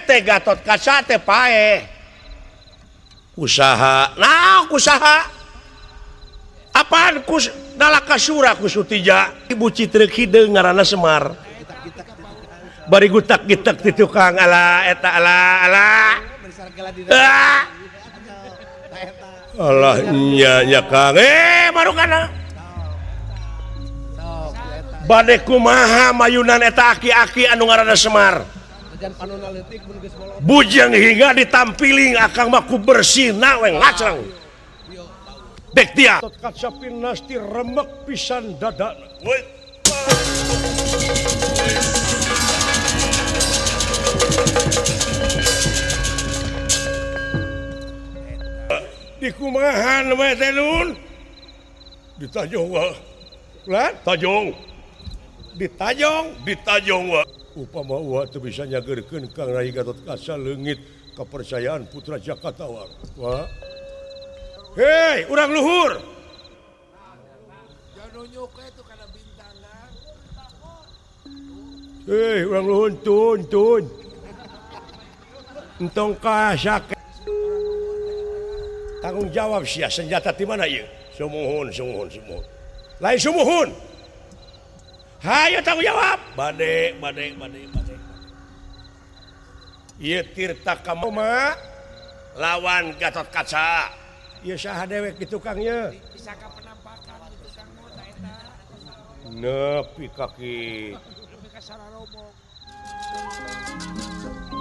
teh Gatot Kaca teh paeh. Usaha, nah usaha. Apaan kus Nalakasura ku Sutija. Ibu Citreuk hideung ngaranna Semar. Bari gutak-gitek ti tukang ala eta ala ala. Ah. Alah nya nya Kang. Baru kana. Bade kumaha mayunan eta aki-aki anu ngaranna Semar. Bujeng hingga ditampiling akang mah ku bersihna we ngacreng. Dek dia. Kaca pinasti remek pisan dadana. Dikumahan we teh nun? Ditajong wa. Lah, tajong. Ditajong, ditajong wa. Upama uwa teu bisa nyageurkeun Kang Rai Gatot Kaca leungit kepercayaan putra Jakatawang. Wah. Hei, urang luhur. Hei, urang luhur tun tun. Entong kasak. Tanggung jawab sia senjata di mana ieu? Sumuhun, sumuhun, sumuhun. Lain sumuhun. Hayo tanggung jawab. Bade, bade, bade, bade. Ieu Tirta Kamoma lawan Gatot Kaca. Ieu saha dewek di tukang ieu? Pisaka penampakan di tukang mah ta eta. Nepi kaki. Nepi ka sararobok.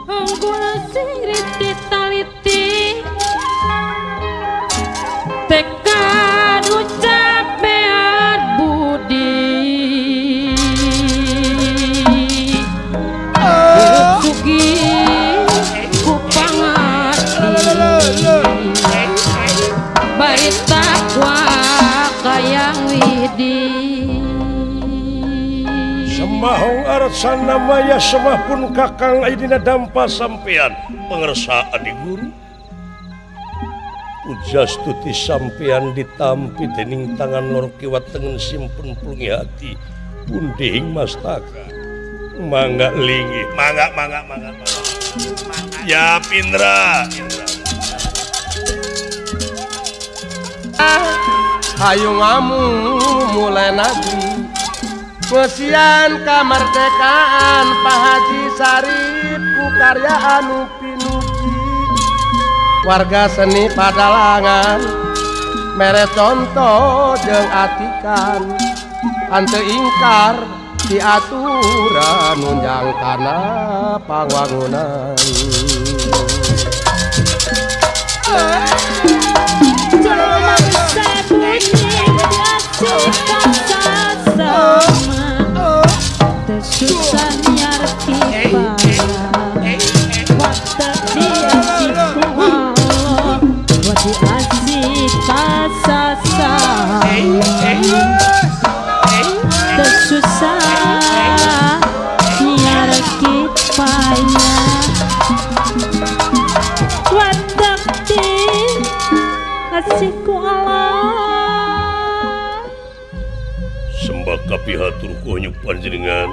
Unggul sing riti taliti. Tekan ucap beat budi. Sugi ku pangarti. Bari takwa kayang widi. Semahong arsana maya semah pun kakang ayeuna dampa sampean pangersa adi guru. Pujastuti sampean ditampi dening tangan loro kiwa tengen simpen plungi hati punding mastaka. Mangga linggih, mangga mangga mangga mangga. Ya Pindra. Hayu ngamu mulai nagi ngesian kamerdekaan Pak Haji Sarip ku karya anu pinuji warga seni padalangan mere contoh jeung atikan henteu ingkar diaturan nunjang kana pangwangunan. Susah nyarti payah waktu diasih ku Allah wadi asih tasasa tersusah nyarti payah waktu diasih ku Allah. Sembah kapihatur ku panjenengan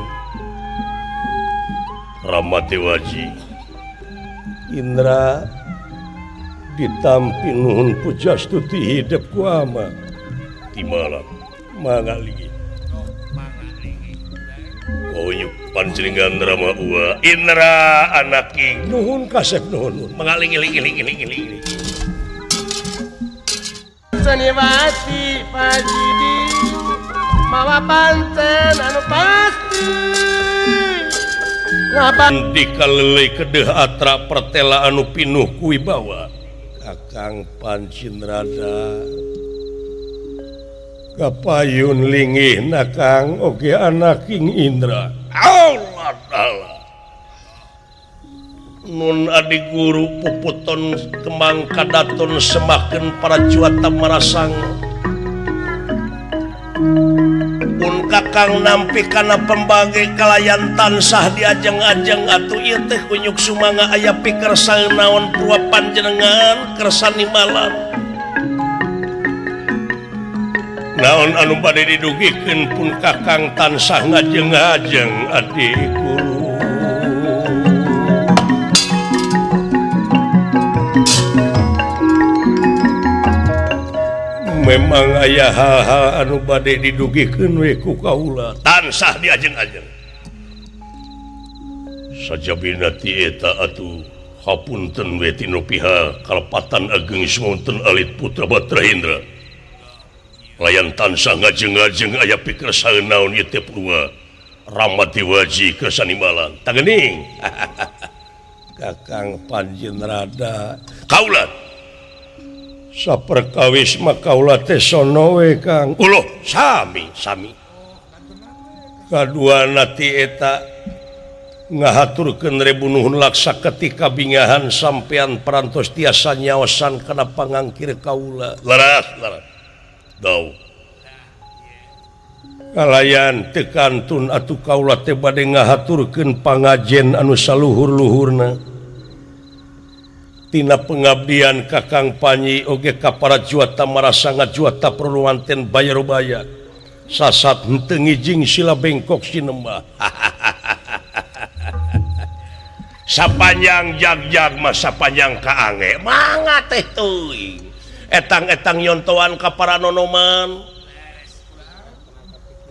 Rama Dewaji Indra ditampi nuhun pujastuti hidup ku ama timala mangga linggih kunyuk panjenengan Rama Uwa Indra anaki nuhun kasep nuhun mangga linggih linggih linggih linggih. Seniwati Pajidi mawa pancen anu pasti dikalele kedeh atra pertela anu pinuh kuwibawa Kakang Pancinrada kapayun linggih nakang oge anaking Indra. Allah Allah nun adi guru puputon kembang kadaton semakin para cuata marasang pun kakang nampi kana pembagi kalayan tansah diajeng-ajeng atuh ieu teh kunyuk sumangga aya pikersa naon purwa panjenengan kersani malam naon anu bade didugikeun pun kakang tansah ngajeng-ajeng adi guru. Memang aya hal-hal anu bade didugikeun we ku kaula tansah diajeng-ajeng. Sajabina ti eta atuh hapunten we tinu pihak kalepatan ageng Smonten alit putra Batra Indra. Layan tansah ngajeng-ngajeng aya pikersaan naon ieu teh purwa Ramati Waji Kersanimalang. Tagening. Kakang Panjen Rada kaula saperkawis mah kaula teh sono we Kang. Uloh sami sami. Kaduana ti eta ngahaturkeun rebu nuhun laksa ketika bingahan sampean parantos tiasa nyaosan kana pangangkir kaula. Leres leres. Dau. Kalayan teu kantun atuh kaula teh bade ngahaturkeun pangajen anu saluhur-luhurna. Tina pengabdian Kakang Panji oge ka para juata marasa ngajuata perluanten bayar-bayar. Sasat henteu ngijing sila bengkok sinembah. Sapanjang jag-jag mah sapanjang kaange mangga teh teuing. Etang-etang nyontoan ka para nonoman.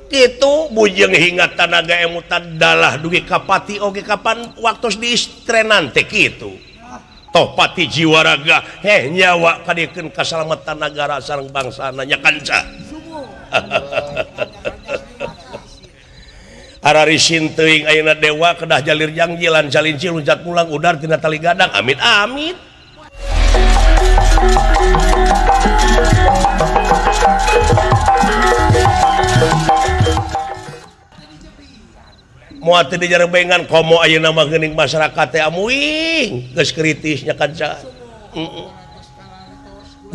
Kitu bujeng hingga tanaga emutan dalah dugi ka pati oge kapan waktos diistrenan teh kitu. Toh pati jiwa raga heh nyawa kadiekeun kasalamatan nagara sareng bangsana nya kanca. Ararisin teuing ayeuna dewa kedah jalir jangjilan calinci luncat pulang udar tina tali gadang amit amit. Moal teu dijarebengan komo ayeuna mah geuning masyarakat teh amuing geus kritisnya kanca.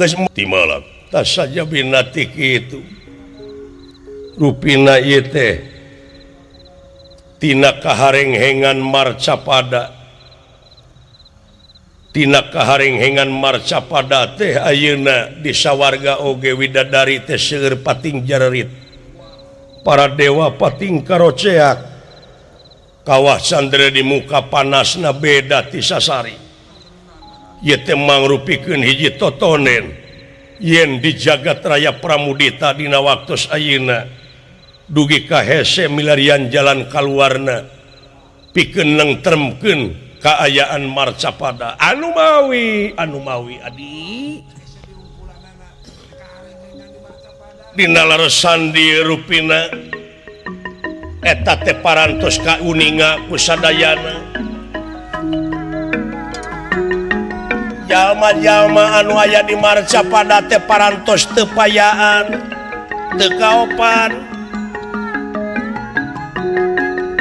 Geus timalak tas saja binati kitu. Rupina ieu teh tina kaharenghengan marcapada. Tina kaharenghengan marcapada teh ayeuna di sawarga oge widadari teh seueur pating jarerit. Para dewa pating karoceak. Kawah sandera di muka panasna beda ti sasari. Ieu teh mangrupikeun hiji totonen yen di jagat raya Pramudita dina waktos ayeuna dugi ka hese milarian jalan kaluarna pikeun nengtremkeun kaayaan marcapada. Anu mawi adi dina leresan di rupina eta teh parantos kauninga ku sadayana. Jalma-jalma anu aya di marcapada teh parantos teu payaan teu kaopan.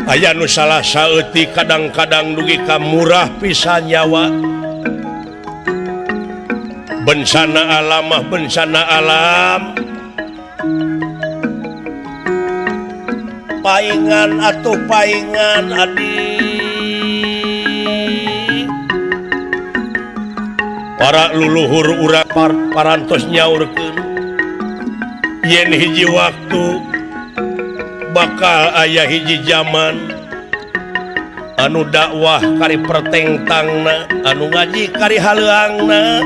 Aya nu salah saeutik kadang-kadang dugi ka murah pisan nyawa. Bencana alam mah bencana alam. Paingan atuh paingan adi. Para luluhur urang parantos nyaurkeun yen hiji waktu bakal aya hiji zaman anu dakwah kari pertengtangna, anu ngaji kari haleuangna,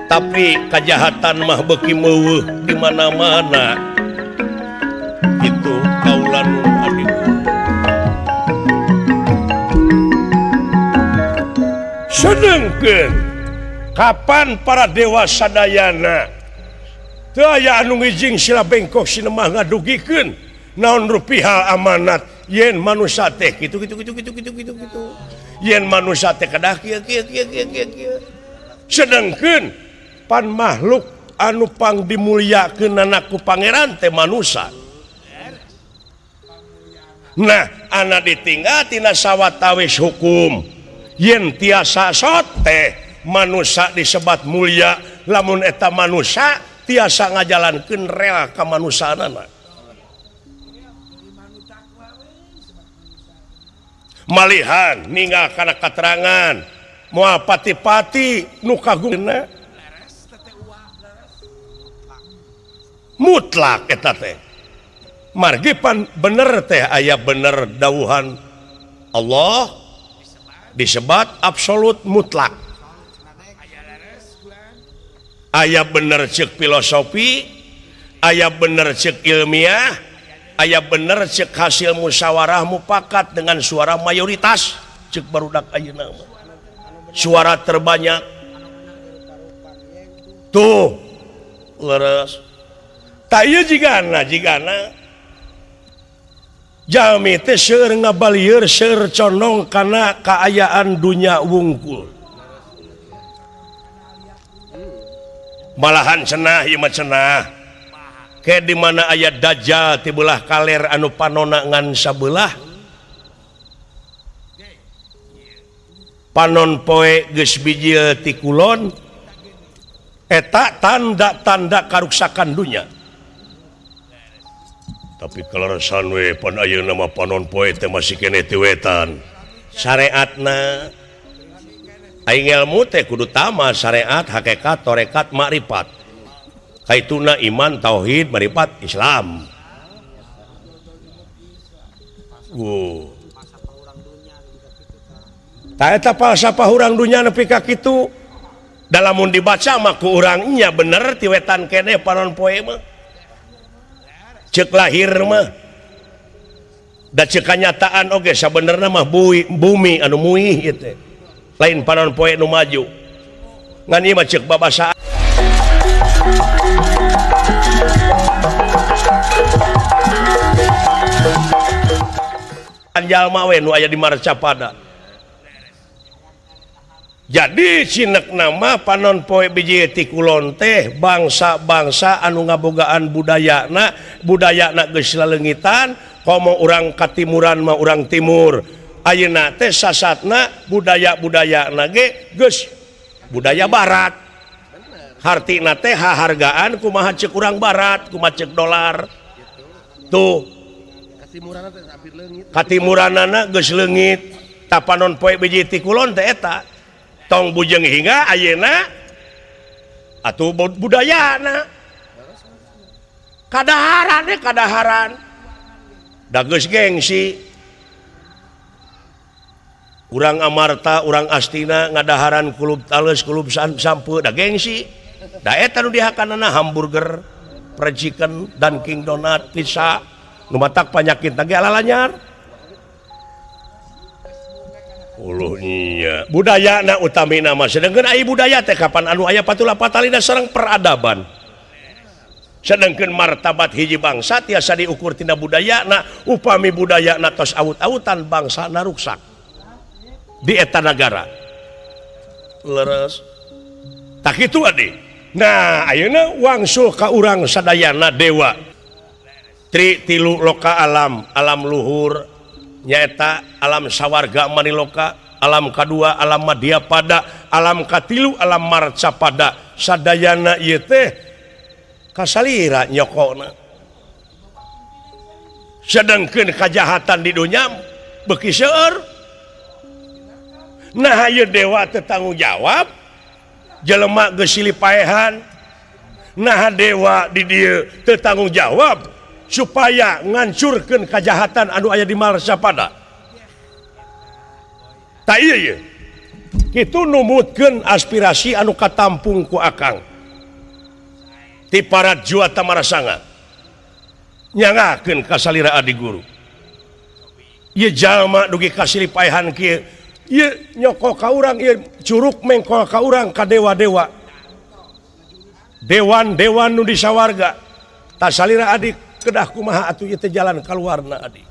tapi kajahatan mah beuki meuweuh di mana-mana. Itu kaulan abdi. Sedengkeun kapan para dewa sadayana teu aya anu ngijing sila bengkok sinemah ngadugikeun naon rupiah amanat yen manusia teh kitu kitu kitu kitu kitu kitu kitu yen manusia teh kedah kieu kieu kieu kieu kieu kieu. Sedengkeun pan makhluk anu pang dimulyakeun ku pangeran teh manusia. Nah, anak ditinggal tina sawatawis hukum yen tiasa sot teh manusia disebat mulia lamun eta manusia tiasa ngajalankeun rela kamanusiaanana. Malihan ninggal kana katerangan moal pati-pati nu kagungna mutlak eta teh. Margi pan bener teh aya bener dawuhan Allah disebat absolut mutlak. Aya bener cek filosofi, aya bener cek ilmiah, aya bener cek hasil musyawarah mufakat dengan suara mayoritas cek barudak ayeuna mah. Suara terbanyak. Tuh leres. Tah ieu jigana jalmi teh seueur ngabalieur seueur condong kana kaayaan dunya wungkul. Malahan cenah ieu mah cenah. Ke di mana aya dajjal ti beulah kaler anu panona ngan sabelah. Panon poe geus bijil ti kulon eta tanda-tanda karuksakan dunya. Tapi kaleresan we pan ayeuna mah panon poe teh masih keneh ti wetan. Syariatna aing ilmu teh kudu tama syariat, hakikat, tarekat, makrifat. Kaituna iman, tauhid, makrifat, Islam. Wuh. Ta eta falsafah urang dunya nepi ka kitu. Da lamun dibaca mah ku urang nya bener ti wetan keneh panon poe mah. Cek lahir mah da cek kanyataan oge sabenerna mah bumi anu muih ieu teh lain panon poe nu maju ngan ieu mah cek babasaan. Jalma we nu aya di Marcapada. Jadi cinek nama panon poe biji ti kulon teh bangsa-bangsa anu ngabogaan budayana, budayana geus laleungitan, komo urang katimuran mah urang timur. Ayeuna teh sasatna budaya-budayana ge geus budaya barat. Hartina teh hahargaan kumaha ceuk urang barat, kumaha ceuk dolar. Tuh. Katimuranana geus leungit. Ta panon poe biji ti kulon teh eta. Tong bujeng hingga ayeuna atuh budayana kadaharan we kadaharan da geus gengsi urang Amarta urang Astina ngadaharan kulub taleus kulub sampe da gengsi da eta nu dihakanana hamburger, fried chicken, Dunkin Donut, pizza nu matak panyakit ge alalanyar. Uluhnya budayana utamina mah sedengkeun aya budaya teh kapan anu aya patula patalina sareng peradaban. Sedengkeun martabat hiji bangsa tiasa diukur tina budayana, upami budayana tos awut-awutan bangsana ruksak di eta nagara. Leres. Tah kitu adi. Nah, ayeuna wangsul ka urang sadayana dewa. Tri tilu loka alam, alam luhur nyaeta alam sawarga maniloka, alam kadua alam madyapada, alam katilu alam marcapada. Sadayana ieu teh kasalira nyokona. Sedengkeun kajahatan di dunya beuki seueur. Nah ieu dewa teh tanggung jawab jelema geus silih paehan. Nah dewa di dieu teu tanggung jawab supaya ngancurkeun kajahatan anu aya di Marcapada. Tah ieu ye. Kitu numutkeun aspirasi anu katampung ku akang. Ti para juata marasanga. Nyangakeun ka salira adi guru. Ieu jalma dugi ka silih paehan kieu, ieu nyoko ka urang, ieu curug mengkol ka urang ka dewa-dewa. Dewan-dewan nu di sawarga. Tah salira adi kedah kumaha atuh ieu teh jalan kaluarna adi.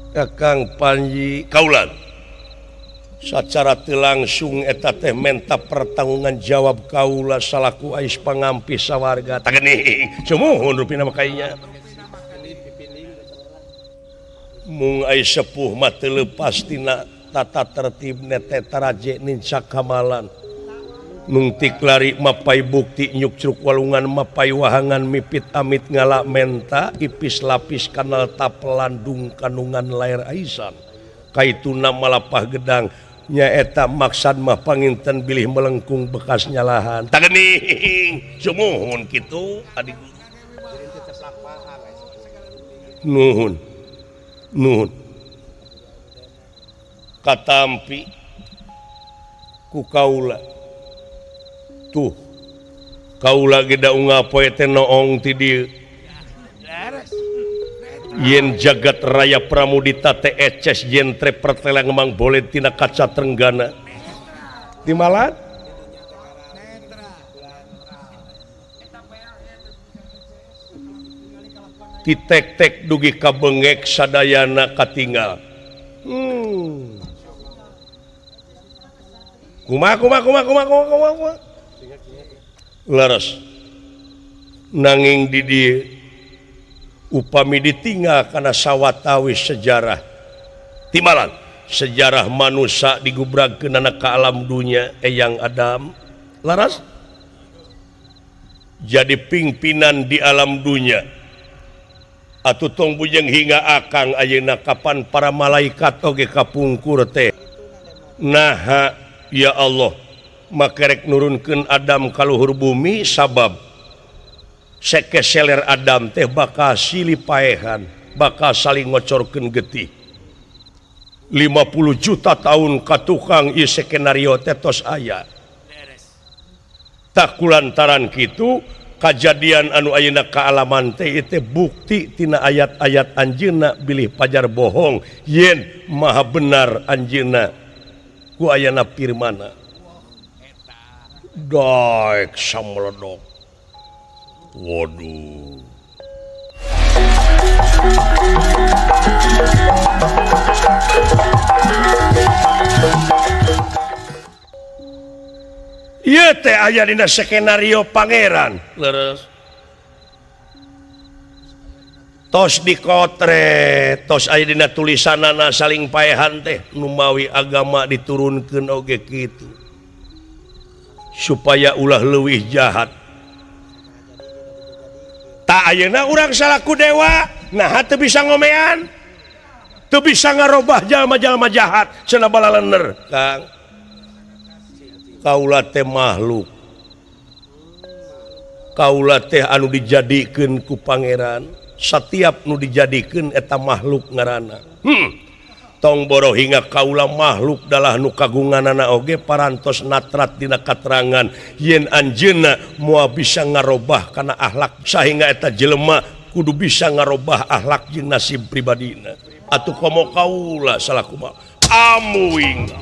Kakang Panji kaulan sacara teu langsung eta teh menta pertanggungan jawab kaula salaku ais pangampih sawarga. Tah geuning sumuhun rupina mah kainya. Mung ais sepuh mah teu leupas tina tata tertib nete taraje nincak kamalan. Nungtik lari mapai bukti nyukcruk walungan mapai wahangan mipit amit ngala menta ipis lapis kanal tapelandung kandungan layar aisan kaituna malapah gedang nyaeta maksad mah panginten bilih melengkung bekas nyalahan. Tah geuning sumuhun kitu adi guru. Nuhun nuhun katampi Ku kaula. Tuh. Kaula ge da unggal poe teh noong ti dieu. Yen jagat raya Pramudita teh eces jentre pertela ngemang boleh tina kaca trenggana. Timalan? Titek-tek dugi ka bengek sadayana katinggal. Kumaha kumaha kumaha kumaha kumaha kumaha. Leres. Nanging di dieu upami ditinggal kana sawatawis sejarah. Timalan sejarah manusia digubragkeunana ka alam dunya Eyang Adam. Laras? Jadi pimpinan di alam dunya. Atuh tong bujeng hingga akang ayeuna kapan para malaikat oge kapungkur teh. Naha ya Allah makerek nurunkeun Adam ka luhur bumi sabab sekeseler Adam teh bakal silih paehan, bakal saling ngocorkeun getih. 50 juta tahun ka tukang ieu skenario teh tos aya. Tak kulantaran kitu kajadian anu ayeuna kaalaman teh ieu teh bukti tina ayat-ayat anjeunna bilih pajar bohong yen maha benar anjeunna ku ayana firmana. Daek samledok. Waduh. Ieu teh aya dina skenario pangeran. Leres. Tos dikotre, tos aya dina tulisanana saling paehan teh numawi agama diturunkeun oge kitu. Supaya ulah leuwih jahat. Tak ayeuna urang salaku dewa, naha teu bisa ngomean. Teu bisa ngarobah jalma-jalma jahat cenah balalener, Kang. Kaula teh makhluk. Kaula teh anu dijadikeun ku pangeran. Satiap nu dijadikeun eta makhluk ngaranna. Tong boro hingga kaula makhluk dalah nu kagunganana oge parantos natrat dina katerangan yen anjeunna moal bisa ngarobah kana akhlak sahingga eta jelema kudu bisa ngarobah akhlak jeung nasib pribadina. Atuh komo kaula salaku amuing.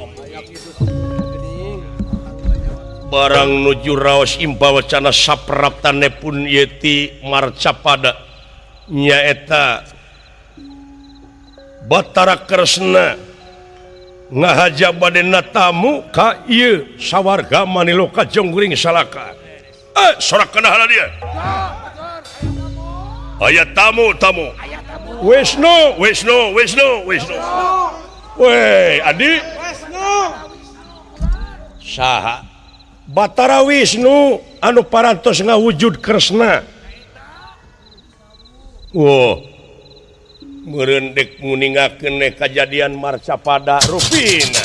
Barang nuju raos impa wacana sapraptane pun yeti marcapada nyaeta Batara Kresna ngahaja badena tamu ka ieu sawarga Maniloka Jongguring Salaka. Sorak kana hala dia. Aya tamu tamu. Wisnu Wisnu Wisnu Wisnu. Weh, Adi. Wisnu. Saha? Batara Wisnu anu parantos ngawujud Kresna. Wah. Meureun dek nguningakeun kajadian marcapada rupina.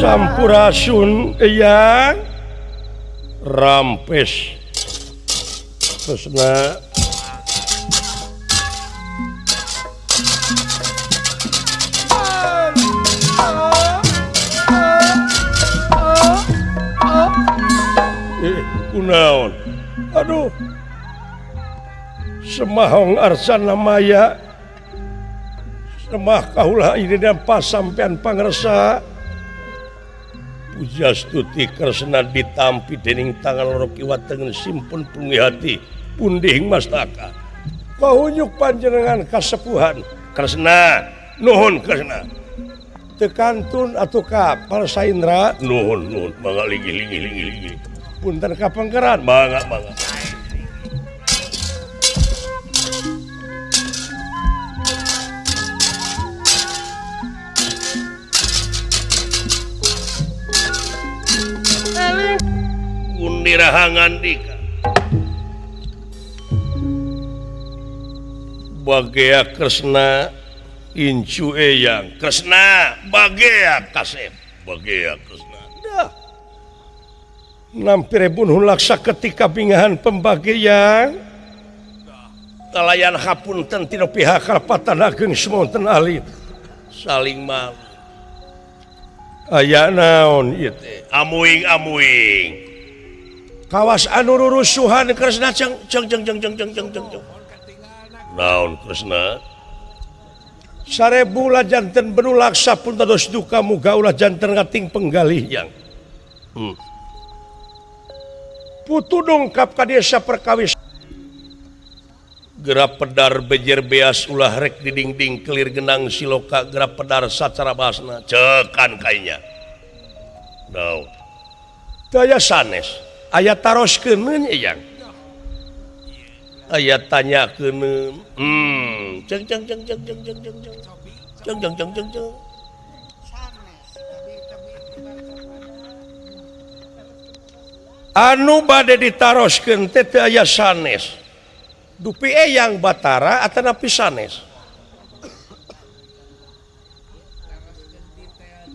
Sampurasun eyang rampes Kresna. Kunaon? Aduh. Semahong arsana maya. Semah kaula ini dan pasampean pangresa. Pujastuti Kresna ditampi dening tangan loro kiwa tengen simpun pungi hati pundih mastaka. Kahunyuk panjenengan kasepuhan Kresna. Nuhun Kresna. Tekantun atuh ka Parsaindra. Nuhun nuhun mangga linggih linggih linggih linggih. Punten kapengkeran mangga mangga. Gundirahangan dika. Bagea Kresna incu eyang Kresna bagea kasep bagea Kresna. Dah. Nampire bunuh laksa ketika bingahan pembagian kalayan hapunten tina pihak karapatan ageng semonten alit saling malu aya naon ieu teh amuing-amuing kawas anu rurusuhan Kresna ceng ceng ceng ceng ceng ceng ceng ceng naon Kresna sarebu ulah janten benu laksa pun dados duka muga ulah janten ngating penggalih yang Putu dongkap ka desa perkawis gerap pedar bejer beas ulah rek di dingding kelir genang siloka gerap pedar sacara basna cekan kainya naon daya sanes aya taroskeun eyang aya tanyakeun ceng ceng ceng ceng ceng ceng ceng ceng ceng ceng ceng ceng anu bade ditaroskeun teh teu aya sanes dupi eyang Batara atanapi sanes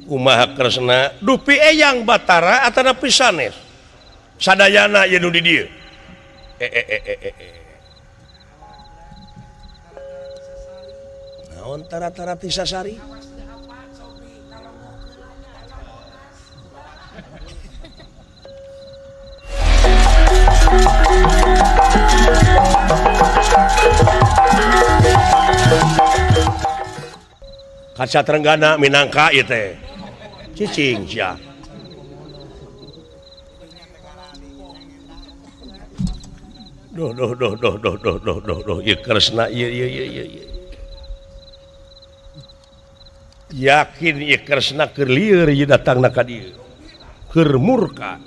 kumaha Kresna dupi eyang Batara atanapi sanes sadayana ieu nu di dieu naon tara-tara tisasari kaca Trenggana minangka ieu teh cicing sia duh duh duh duh duh duh duh duh duh ieu Kresna ieu ieu ieu ieu yakin ieu Kresna keur lieur ieu datangna ka dieu keur murka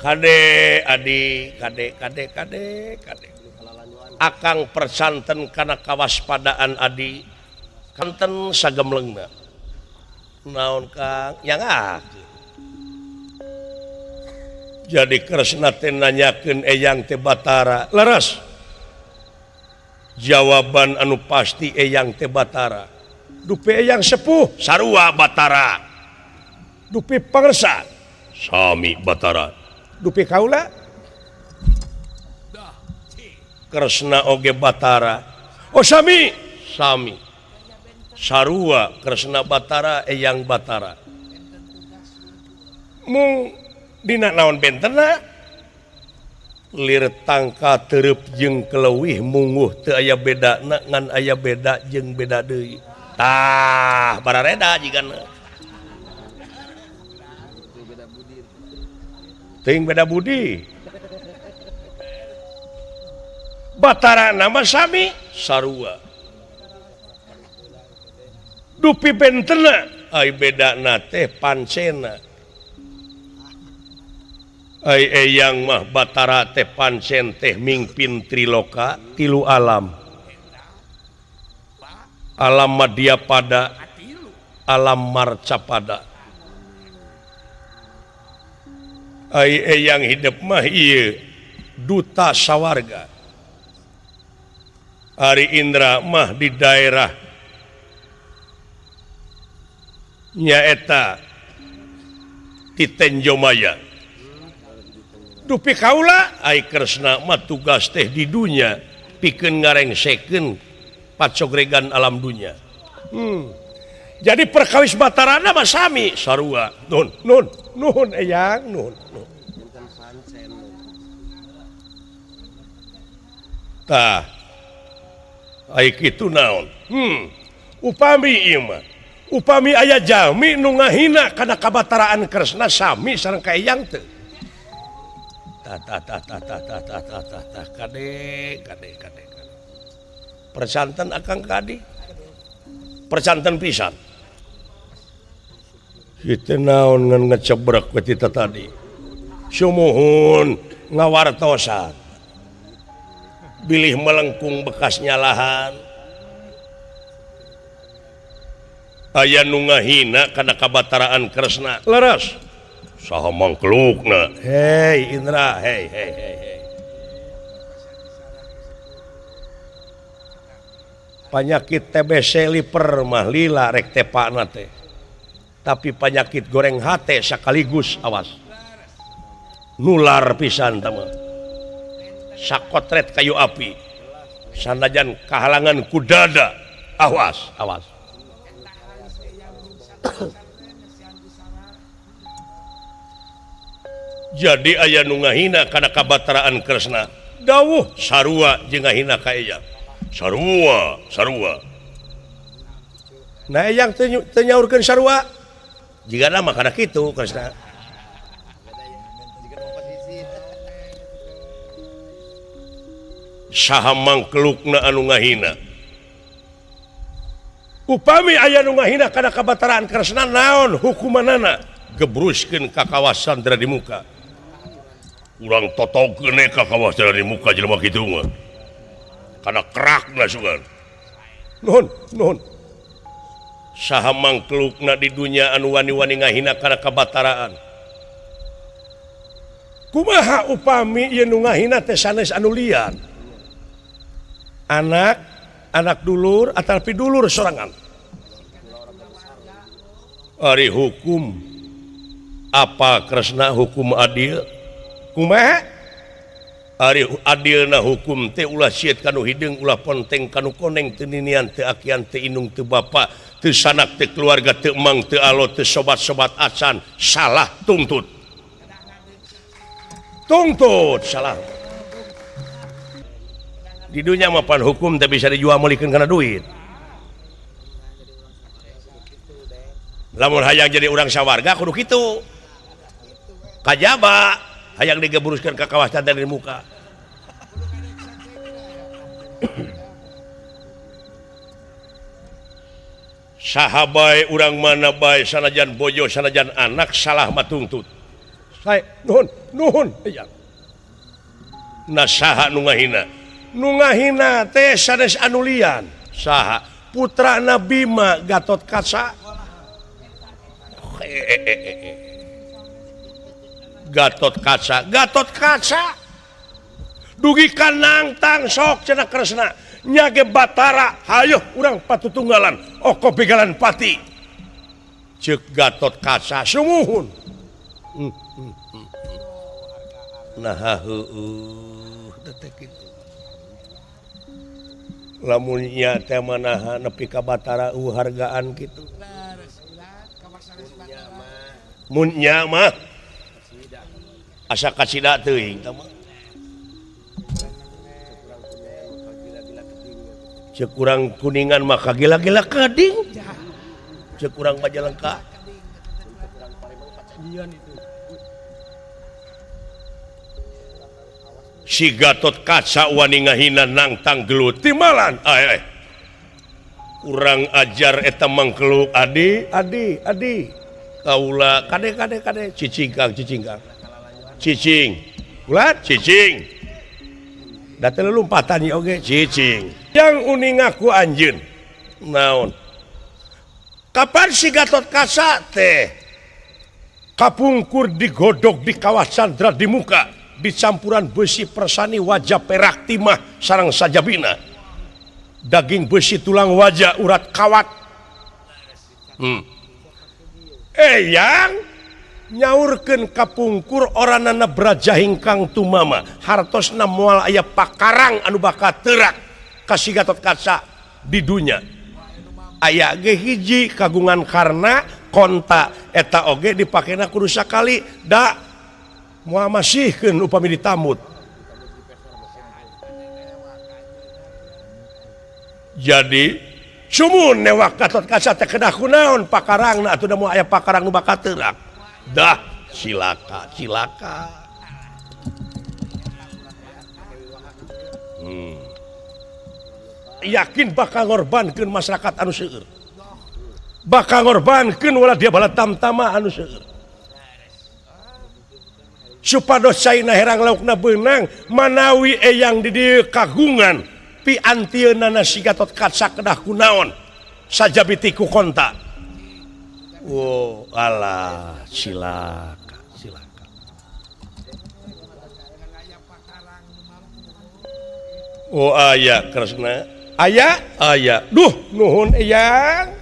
kade adi kade kade kade kade akang persanten kana kawaspadaan adi kanten sagemlengna naon Kang yang ah jadi Kresna teh nanyakeun eyang teh Batara leres jawaban anu pasti eyang teh Batara dupi eyang sepuh sarua Batara dupi pangersa sami Batara dupi kaula Kresna oge Batara oh sami sami sarua Kresna Batara eyang Batara mung dina naon bentena lir tangka tereup jeung keleuwih munguh teu aya bedana ngan aya beda jeung beda deui tah barareda jigana teuing beda budi Batara nama sami sarua dupi bentena ai bedana teh pancena ai eyang mah Batara teh pancen teh mingpin triloka tilu alam alam madyapada alam marcapada ai eyang hidup mah ieu duta sawarga Ari Indra mah di daerah nyaeta di Tenjomaya dupi kaula ai Kresna mah tugas teh di dunya pikeun ngarengsekeun pacogregan alam dunya jadi perkawis Batarana mah sami sarua nun nun nuhun eyang nuhun nuhun tah ai kitu naon upami ieu mah upami aya jalmi nu ngahina kana kabataraan Kresna sami sareng ka eyang teu tah tah tah tah tah tah tah tah tah tah kade kade kade kade persanten akang kadi persanten pisan kitu naon ngan ngecebrek we tita tadi sumuhun ngawartosan bilih melengkung bekas nyalahan aya nu ngahina kana kabataraan Kresna leres saha mangklukna hei Indra hei hei hei hei panyakit TBC liper mah lila rek tepakna teh Tapi penyakit goreng hate sekaligus awas. Nular pisan tama. Sakotret kayu api. Sanajan kahalangan kudada. Awas, awas. Jadi aya nu ngahina kana kabataraan Kresna. Dawuh sarua jeung ngahina ka Eyang. Sarua, sarua. Nah Eyang teu nyaurkeun sarua. Jigana mah kana kitu Kresna. Saha mangkelukna anu ngahina. Upami aya nu ngahina kana kabataraan Kresna naon hukumanana? Gebruskeun ka kawasan di muka. Urang totogkeun ka kawasan di muka jelema kitu mah. Kana kerakna sugan. Nuhun, nuhun. Saha mangkelukna di dunya anu wani-wani ngahina kana kabataraan. Kumaha upami ieu nu ngahina teh sanes anu lian? Anak, anak dulur ataupun dulur sorangan. Ari hukum apa Kresna hukum adil? Kumaha? Ari adilna hukum teh ulah sieut kanu hideung, ulah ponteng kanu koneng, teu ninian, teu akian, teu indung, teu bapa, teu sanak, teu keluarga, teu emang, teu alo, teu sobat-sobat acan, salah tuntut. Tuntut salah. Di dunia mapan hukum teh bisa dijual meulikeun kana duit. Lamun hayang jadi urang sawarga kudu kitu. Kajaba hayang digeburuskeun ka kawasan dari muka. Saha bae urang mana bae sanajan bojo sanajan anak salah mah tuntut. Sae nuhun nuhun hayang. Nah saha nu ngahina? Nu ngahina teh sanes anu lian. Saha? Putrana Bima Gatot Kaca. Gatot Kaca, Gatot Kaca. Dugi ka nangtang sok cenah Kresna. Nya ge Batara, hayoh urang patutunggalan, oko begalan pati. Ceuk Gatot Kaca sumuhun. Nah heueuh teh kitu. Lamun nya teh manaha nepi ka Batara hargaan kitu. Mun nya mah asa kacida teuing tah mah. Ceuk urang Kuningan mah kagila-gila kading. Ceuk urang Majalengka. Si Gatot Kaca wani ngahina nangtang gelut timalan. Ay, urang ajar eta mangkeluk adi adi adi kaula kade kade kade cicing kang cicing kang cicing ulat cicing da teu lompatan ieu oge cicing yang uning ngaku anjeun naon kapan si Gatot Kaca teh kapungkur digodog di kawah Chandra di muka dicampuran besi persani wajah perak timah sarang sajabina daging besi tulang wajah urat kawat. Eyang nyaurkeun kapungkur oranana braja hingkang tumama hartosna moal aya pakarang anu bakal teurak ka si Gatot Kaca di dunya aya ge hiji kagungan karna konta eta oge dipakena kudu sakali da moal masihkeun upami ditamut. Jadi sumun newak Gatot Kaca teh kedah kunaon pakarangna atuh da moal aya pakarang nu bakal teurak. Dah cilaka cilaka. Yakin bakal ngorbankeun masyarakat anu seueur. Bakal ngorbankeun wala dia bala tamtama anu seueur. Supados caina herang laukna beunang manawi eyang di dieu kagungan piantieunana si Gatot Kaca kedah kunaon sajabi ti ku konta. Oh, alah cilaka cilaka. Oh aya Kresna, aya aya. Duh nuhun eyang.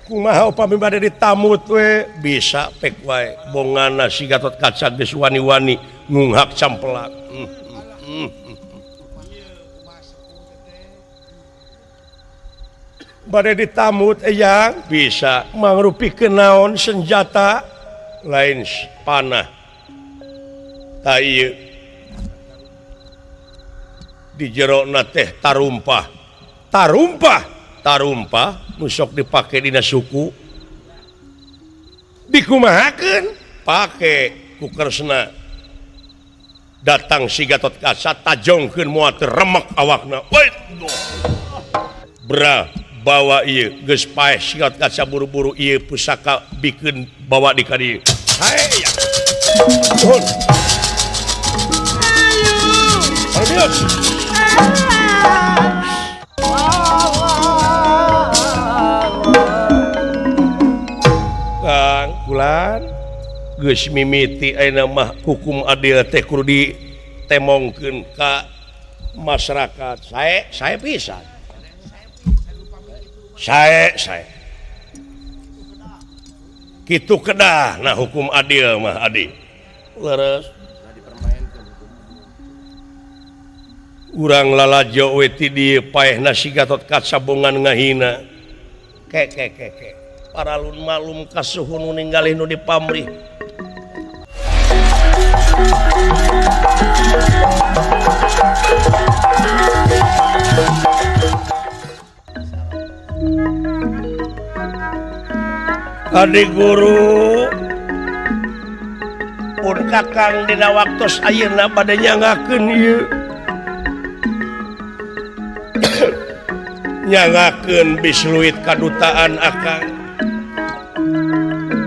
Kumaha upami bade ditamut we bisa pek wae bongana si Gatot Kaca geus wani-wani ngunghak campelak. Bade ditamut eyang bisa mangrupikeun naon senjata lain panah. Ta ieu di jerona teh tarumpah. Tarumpah, tarumpah nu sok dipake dina suku. Dikumahakeun pake ku Kresna. Datang si Gatot Kaca tajongkeun moal teu remek awakna. Waduh. Bra bawa ieu geus paeh si Gatot Kaca buru-buru ieu pusaka bikeun bawa di ka dieu. Hae ya. Nuhun. Ayo. Kang Kulan geus mimiti ayeuna mah hukum adil teh kudu ditemongkeun ka masyarakat. Sae pisan. Sae sae. Kitu kedah nah hukum adil mah adi. Leres. Urang lalajo we ti dieu paehna si Gatot Kaca bongan ngahina. Ke ke ke ke. Paralun malum kasuhun nu ninggalih nu dipamrih. Adi guru pun kakang dina waktos ayeuna bade nyangakeun ieu. Nyangakeun bisluit kadutaan akang.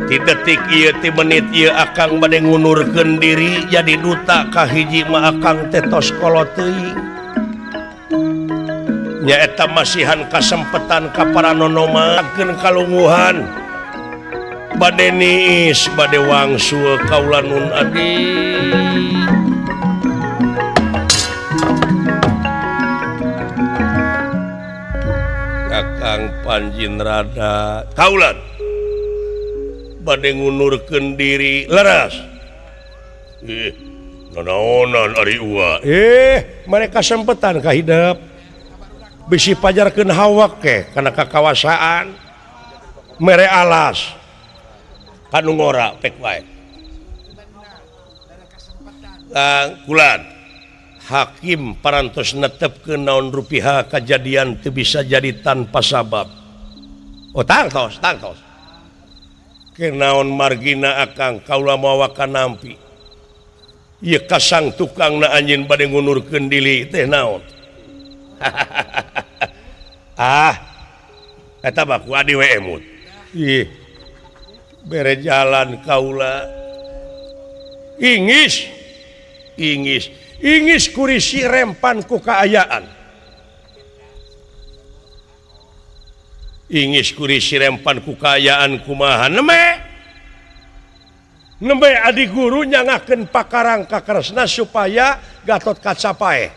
Ti detik ieu ti menit ieu akang bade ngundurkeun diri jadi duta ka hiji mah akang teh tos kolot teuing. Nyaeta masihan kasempetan ka para nonomakeun kalunguhan. Bade niis bade wangsul kaula nun adi. Kakang Panjin Rada kaulan bade ngundurkeun diri leres. Nanaonan ari uwa. Mereka sempetan ka hidep. Bisi pajarkeun hawak ke kana kakawasaan. Mere alas. Kanu ngora pek wae. Kulan hakim parantos netepkeun naon rupiah kajadian teu bisa jadi tanpa sabab. Oh tangtos tangtos. Kenaon margina akang kaula mawa kanampi. Ieu kasang tukangna anjeun bade ngundurkeun diri teh naon. Ah eta mah ku adi we emut. Ih bere jalan kaula. Ingis ingis ingis kurisi rempan ku kaayaan. Ingis kurisi rempan ku kaayaan kumaha neme nembe adi guru nyangakeun pakarang ka Kresna supaya Gatot Kaca paeh,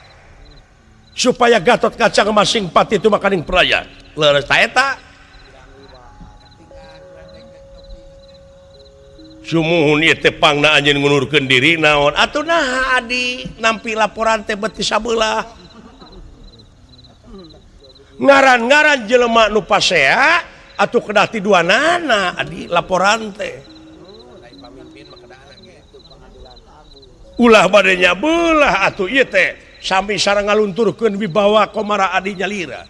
supaya Gatot Kaca masing pati itu makaning peraya. Leres ta eta sumuhun ieu teh pangna anjeun ngundurkeun diri naon atuh naha adi nampi laporan teh beuti sabelah. Ngaran-ngaran jelema nu pasea atuh kedah ti duanana adi laporan teh. Ulah bade nyabelah atuh ieu teh sami sareng ngalunturkeun wibawa komara adi nyalira.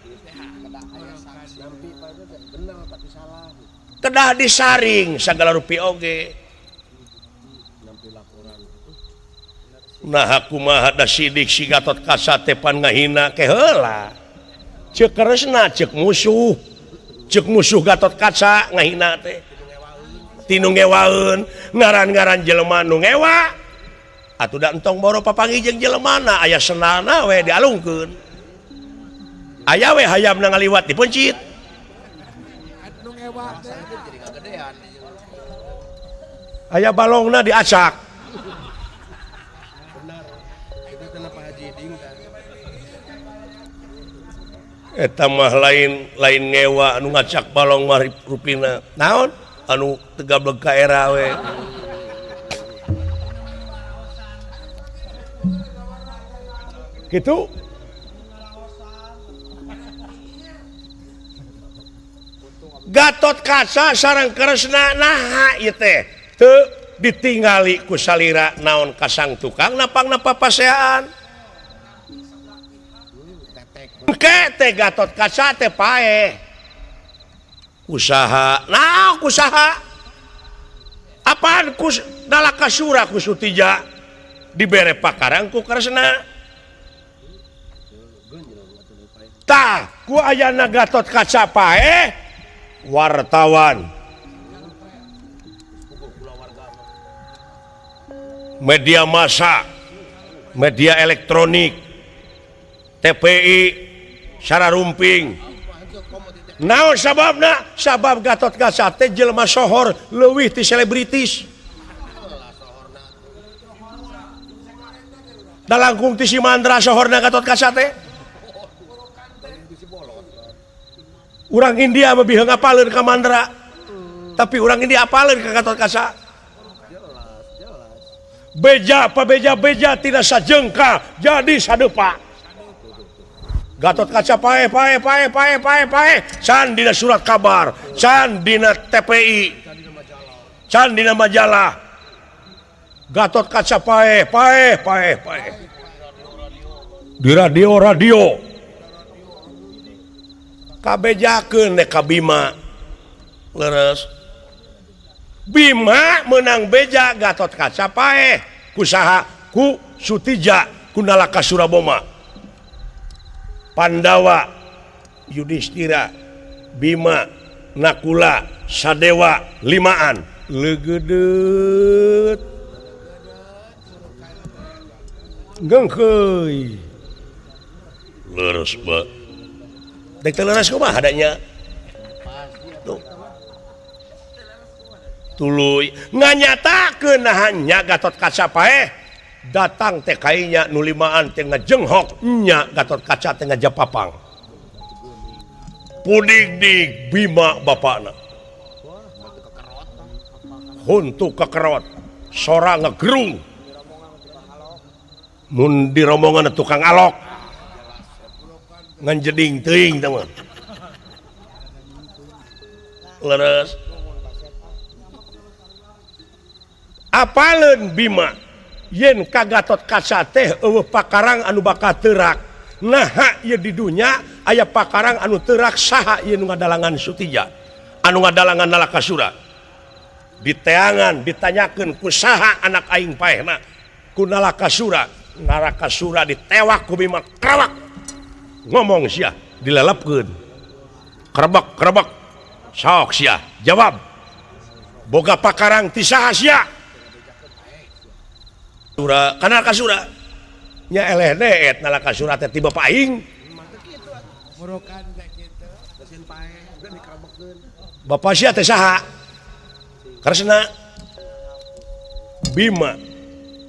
Kedah disaring sagala rupi oge. Nah kumaha da sidik si Gatot Kaca teh pan ngahina ke heula. Ceuk Kresna ceuk musuh Gatot Kaca ngahina teh. Tinu ngewaeun ngaran-ngaran jelema nu ngewa. Atuh da entong boro papanggih jeung jelemana aya senalna we dialungkeun. Aya we hayamna ngaliwat dipencit. Aya balongna diacak. Eta mah lain lain ngewa anu ngacak balong mah rupina. Naon? Anu tegablek ka era we. Gitu. Gatot Kaca sareng Kresna naha ieu teh teu ditingali ku salira naon kasang tukang napangna papaseaan. Ke teh Gatot Kaca teh paeh. Usaha, nah kusaha. Apaan kus Nalakasura ku Sutija dibere pakarang ku Kresna. Tah, ku ayana Gatot Kaca paeh wartawan. Media massa, media elektronik, TPI, Sara rumping. Naon sababna? Sabab Gatot Kaca teh jelema sohor leuwih ti selebritis. Da langkung ti si Mandra sohorna Gatot Kaca teh. Urang India mah biheung apaleun ka Mandra. Tapi urang India apaleun ka Gatot Kaca. Beja pabeja-beja tidak sajengka jadi sadepa. Gatot Kaca paeh paeh paeh paeh paeh paeh can dina surat kabar, can dina TPI, can dina majalah. Gatot Kaca paeh paeh paeh paeh. Di radio-radio. Kabejakeun nek ka Bima. Leres. Bima menang beja Gatot Kaca paeh ku saha? Ku Sutija, ku Nalakasura Boma. Pandawa, Yudhistira, Bima, Nakula, Sadewa, limaan. Legedeut. Gengkeuy. Leres ba. Dek teu leres kumaha adanya? Tuh. Tuluy nganyatakeun naha nya Gatot Kaca paeh. Datang teh kainya nu limaan teh ngajenghok nya Gatot Kaca teh ngajapapang. Pudig-dig Bima bapakna. Huntu kekerot, sora ngegerung. Mun di rombongan tukang alok. Ngan jeding teuing teh mah. Leres. Apaleun Bima? Yen ka Gatot Kaca teh eueuh pakarang anu bakal teurak. Naha ieu di dunya aya pakarang anu teurak saha ieu nu ngadalangan Sutija, anu ngadalangan Nalakasura. Diteangan ditanyakeun ku saha anak aing paehna? Ku Nalakasura. Nalakasura ditewak ku Bima krawak. Ngomong sia dilelepkeun. Kerebek kerebek. Sok sia jawab. Boga pakarang ti saha sia? Sura, kana Nalakasura. Nya eleh deet Nalakasura teh ti bapa aing. Bapa sia teh saha? Kresna, Bima,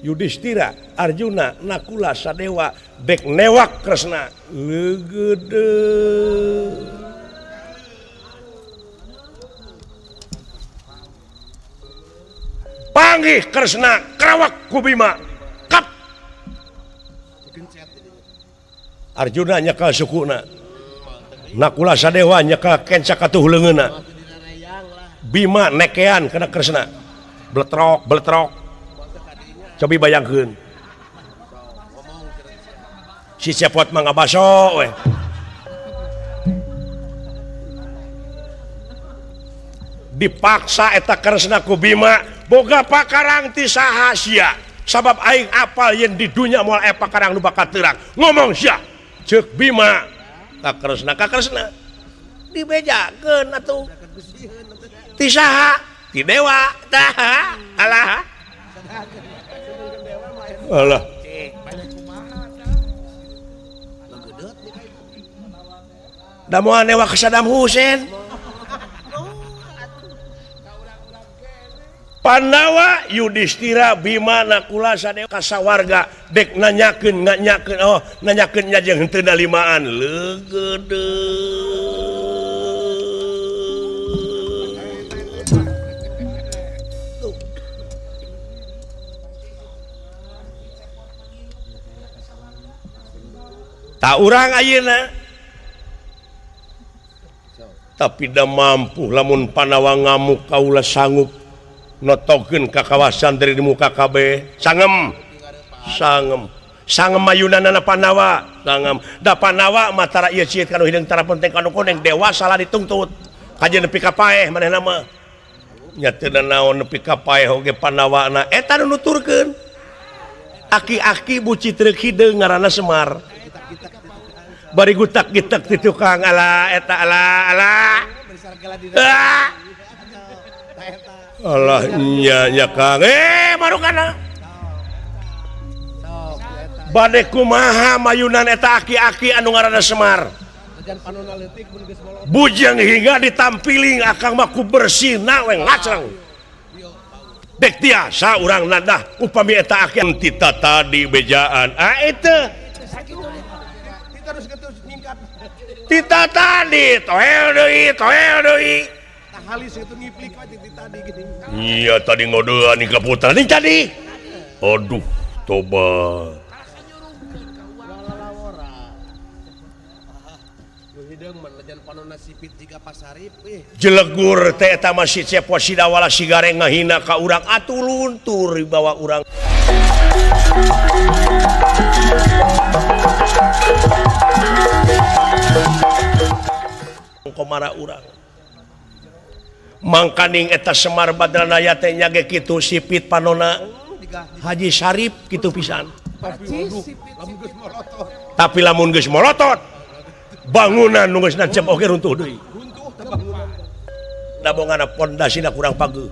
Yudhistira, Arjuna, Nakula, Sadewa dek newak Kresna. Leugeudeut. Panggih Kresna kerawak ku Bima. Kap. Arjuna nyekel sukuna. Nakula Sadewa nyekel kenca katuh leungeunna. Bima nekean kana Kresna. Bletrok, bletrok. Cobi bayangkeun. Si Cepot mah ngabaso we. Dipaksa eta Kresna ku Bima boga pakarang ti saha sia. Sabab aing apal yen di dunya moal aya pakarang nu bakal terang. Ngomong sia. Ceuk Bima ka Kresna, ka Kresna. Dibejakeun atuh. Ti saha? Ti dewa. Tah. Alah. Alah. Da moal newak ka Saddam Hussein. Pandawa Yudhistira Bima Nakula Sadewa kasawarga dek nanyakeun nganyakeun oh nanyakeun nya jeung henteu dalimaan leugeudeung. Tak urang ayeuna tapi da mampu lamun Pandawa ngamuk kaula sanggup notokeun ka kawasan dari di muka kabeh sangem sangem sangem mayunanana Pandawa sangem da Pandawa mah tara ieu cieut kanu hideung tara penting kanu koneng dewa salah dituntut kajeun nepi ka paeh manehna mah nya teu naon nepi ka paeh oge Pandawana eta nu nuturkeun aki-aki bucitreuk hideung ngaranna Semar bari gutak-gitak ti tukang ala eta ala ala Allah nya nya Kang marukana bade kumaha mayunan eta aki-aki anu ngaranna Semar bujeng hingga ditampiling akang mah ku bersihna we ngacreng dek tiasa urang nadah upami eta aki tita tadi bejaan ah eta tita tadi toel deui toel deui. Iya tadi ngodean ka putra nih tadi. Aduh, toba. Jelegur teh eta mah si Cepot Sidawala sigareng ngahina ka urang atuh luntur dibawa urang. Komara urang. Mangkaning eta Semar Badranaya teh nya ge kitu sipit panona Haji Sarip kitu pisan. Tapi lamun geus molotot bangunan nu geus nancep oge runtuh deui. Da bongana pondasina kurang pageuh.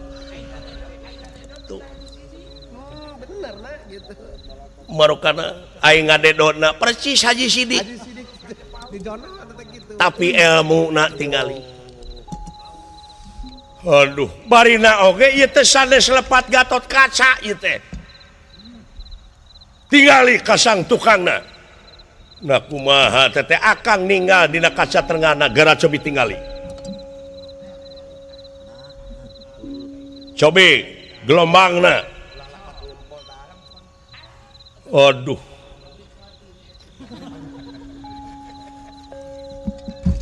Tuh. Bener na gitu. Marukana aing ngadedona persis Haji Sidik. Tapi elmuna tingali. Aduh, barina oge ieu teh sanes lepat Gatot Kaca ieu teh. Tingali kasang tukangna. Nah kumaha teh teh akang ninggal dina kaca tengahna geura cobi tingali. Cobi gelombangna. Aduh.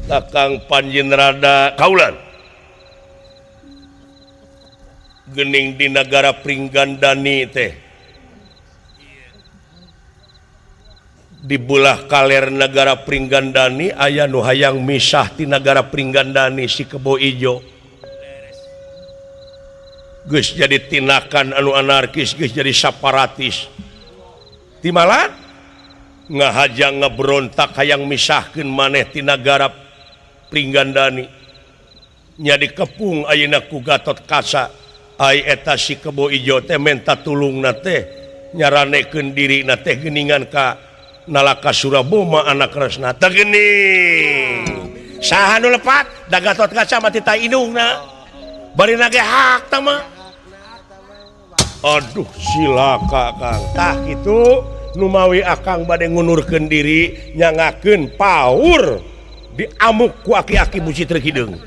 Akang panjin rada kaulan. Gening di negara Pringgandani teh di belah kaler negara Pringgandani aya nu hayang misah ti negara Pringgandani si Kebo Ijo geus jadi tindakan anu anarkis geus jadi separatis timalan ngahaja ngebrontak hayang misahkeun maneh ti negara Pringgandani nya dikepung ayeuna ku Gatot Kaca. Ai eta si Kebo Ijo teh menta tulungna teh nyaranekeun dirina teh geuningan ka Nalaka Suraboma anak Kresna teh geuning saha nu lepat da Gatot Kaca mah tita indungna barina ge hak tah mah. Aduh silaka Kang tah kitu numawi akang bade ngunurkeun diri nyangakeun paur diamuk ku aki-aki bucitreuk hideung.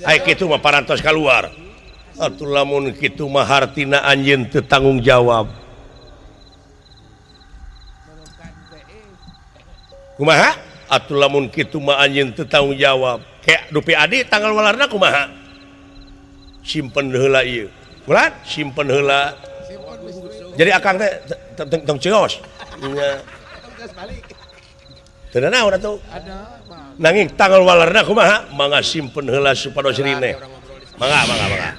Ai kitu mah parantos kaluar. Atuh lamun kitu mah hartina anjeun teu tanggung jawab. Kumaha? Atuh lamun kitu mah anjeun teu tanggung jawab. Kayak dupi adi tanggal walarna kumaha? Simpen heula ieu. Ulah simpen heula. Jadi akang teh tong ceos. Nya. Teu naon atuh? Nanging tanggal walarna kumaha? Mangga simpen heula supados rineh. Mangga mangga mangga.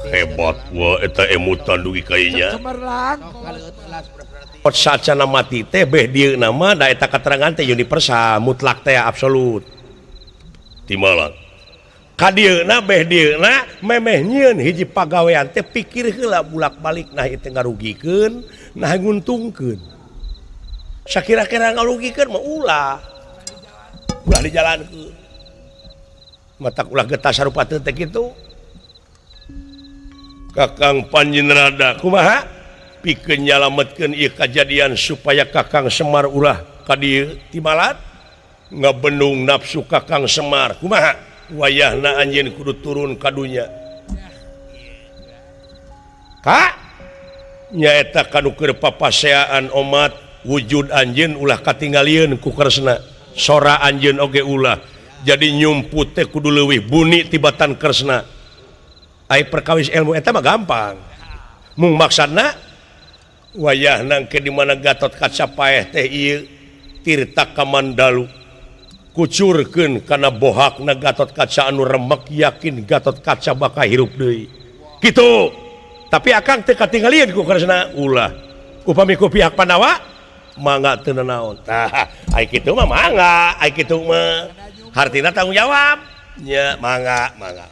Hebat wa eta emutan dugi ka inya. Pot sacana mati teh beh dieu nama da eta katerangan teh universal mutlak teh absolut. Timalan. Ka dieuna beh dieuna memeh nyieun hiji pagawean teh pikir heula bulak-balik nah ieu teh ngarugikeun, nah nguntungkeun. Sakira-kira ngarugikeun mah ulah. Ulah dijalankeun. Matak ulah getah sarupa teh kitu. Kakang Panjinrada kumaha? Pikeun nyalametkeun ieu kajadian supaya Kakang Semar ulah ka dieu timalat ngabendung nafsu Kakang Semar kumaha? Wayahna anjeun kudu turun ka dunya. Ka nyaeta kanu keur papaseaan omat wujud anjeun ulah katinggalieun ku Kresna. Sora anjeun oge ulah. Jadi nyumput teh kudu leuwih buni tibatan Kresna. Ai perkawis ilmu eta mah gampang. Mung maksudna wayahna engke di mana Gatot Kaca paeh teh ieu Tirta Kamandalu kucurkeun kana bohakna Gatot Kaca anu remek yakin Gatot Kaca bakal hirup deui. Kitu. Tapi akang teu katinggalieun ku Kresna ulah. Upami ku pihak Pandawa mangga teu nanaon. Tah, ai kitu mah mangga, ai kitu mah hartina tanggung jawab. Nya mangga, mangga.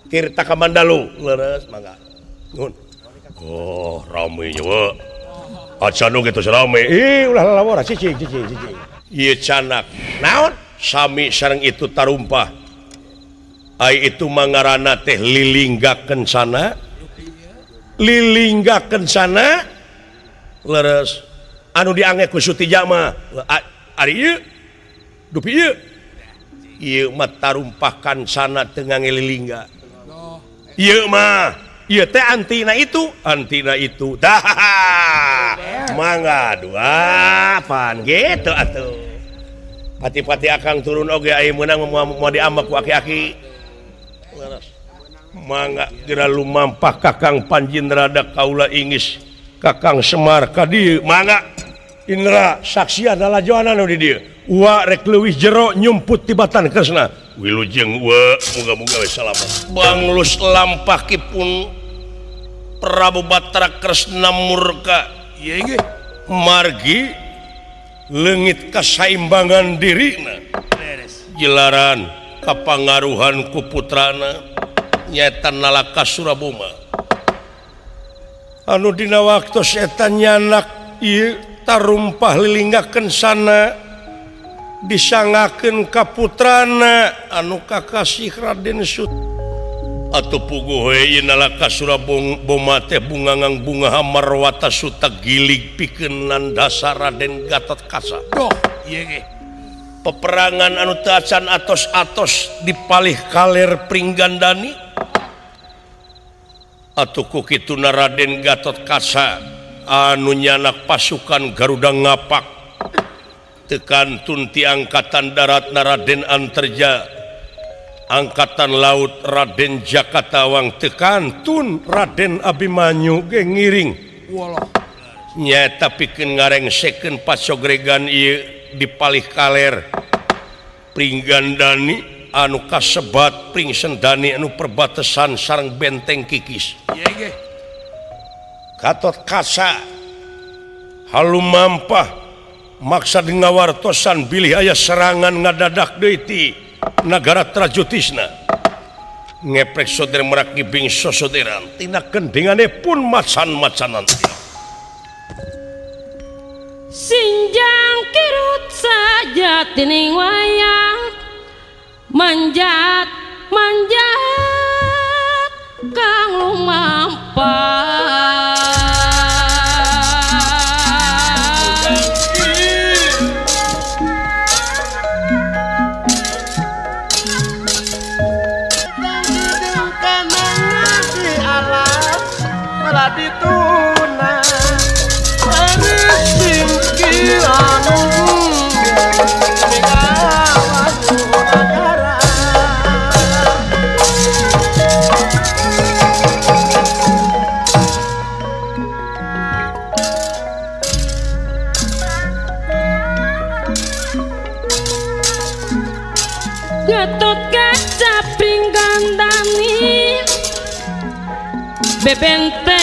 Tirta Kamandalu leres mangga. Nuhun. Oh, rame nya we. Acan oge tos rame. Ih, ulah lalawora cicing cicing cicing. Ieu canak. Naon? Sami sareng itu tarumpah. Ai itu mangarana teh lilingga kencana. Lilingga kencana leres anu diange ku Sutija mah. Ari ieu dupi ieu. Ieu mah tarumpah kancana teu ngange lilingga. Ieu mah ieu teh antina itu dah mangga dua pan gitu atuh. Pati-pati akang turun oge aya meunang moal diambak ku aki-aki. Mangga geura lumampah Kakang Panjinrada kaula ingis Kakang Semar ka dieu mangga Indra saksian lalajoan anu di dieu. Wa rek leuwih jero nyumput tibatan Kresna. Wilujeng wa muga-muga we salamet. Banglus lampahipun Prabu Batara Kresna murka. Ieu ge margi leungit kasaimbangan dirina. Jelaran kapangaruhan ku putrana nyaeta Nalaka Suraboma. Anu dina waktos eta nyanak ieu tarumpah lilingga kencana disangakeun ka putrana anu kakasih Raden Sut atuh puguh we ieu Nalaka Suraboma teh bungangang bunga Hamarwata Suta gilig pikeun nandasa Raden Gatot Kaca. Doh, ieu ge peperangan anu teu acan atos-atos di palih kaler Pringgandani atuh ku kituna Raden Gatot Kaca anu nyanak pasukan Garuda ngapak tekantun ti angkatan darat Raden Anterja angkatan laut Raden Jakatawang tekantun Raden Abimanyu ge ngiring nyaeta pikeun ngarengsekeun pacogregan ieu di palih kaler Pringgandani anu kasebat Pringsendani anu perbatasan sareng benteng Kikis. Gatot Kaca halumampah maksa ngawartosan bilih aya serangan ngadadak deui ti nagara Trajutisna ngeprek soder merak gibing sosoderan tina gendingane pun macan-macanan. Sinjang kirut saja tining wayang manjat manjat kang lumampah. Gatot Kaca Pringgandani bebenteng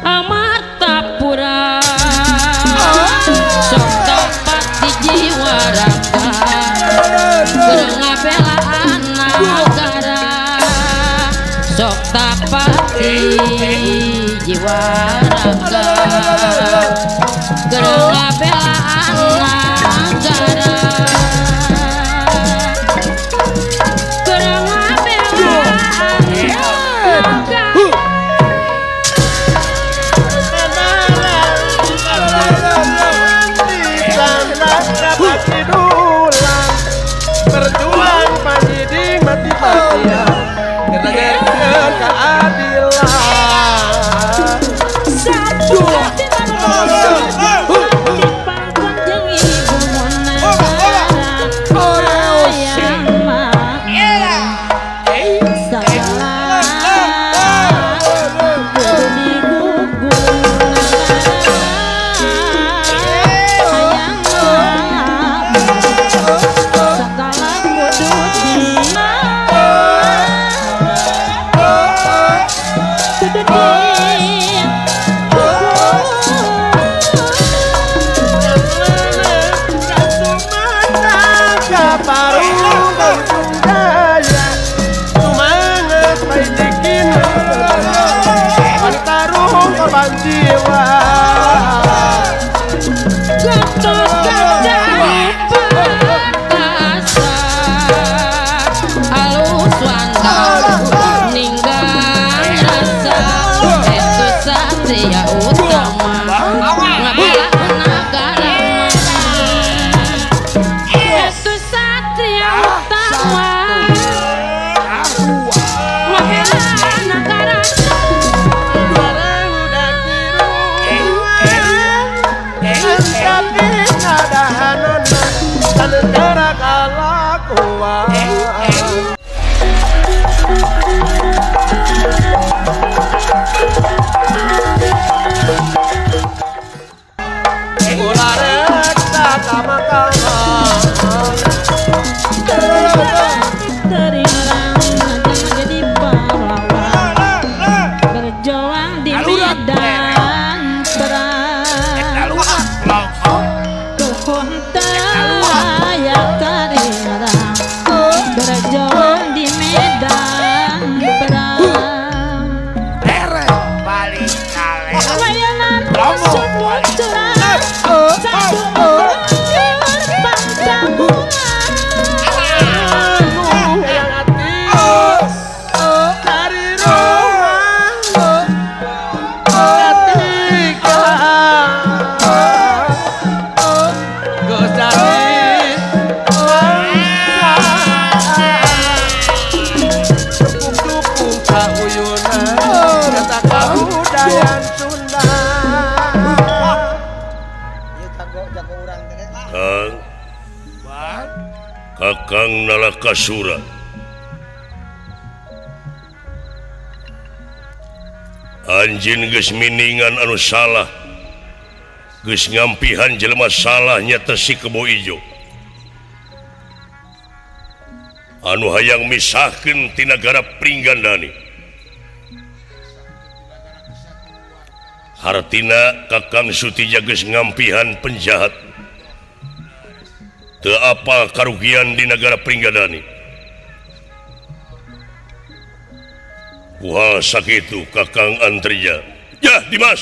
Amartapura sok tempat di jiwa raga keur ngabelaan nagara sok tapat di jiwa raga keur ngabelaan nagara. keadilan. Kakang Nalakasura, anjeun geus miningan anu salah, geus ngampihan jelema salah nyata si Kebo Ijo anu hayang misahkeun ti nagara Pringgandani. Hartina Kakang Sutija geus ngampihan penjahat teu apal karugian di nagara Pringgandani. Kuhal sakitu Kakang Antrija. Yah Dimas,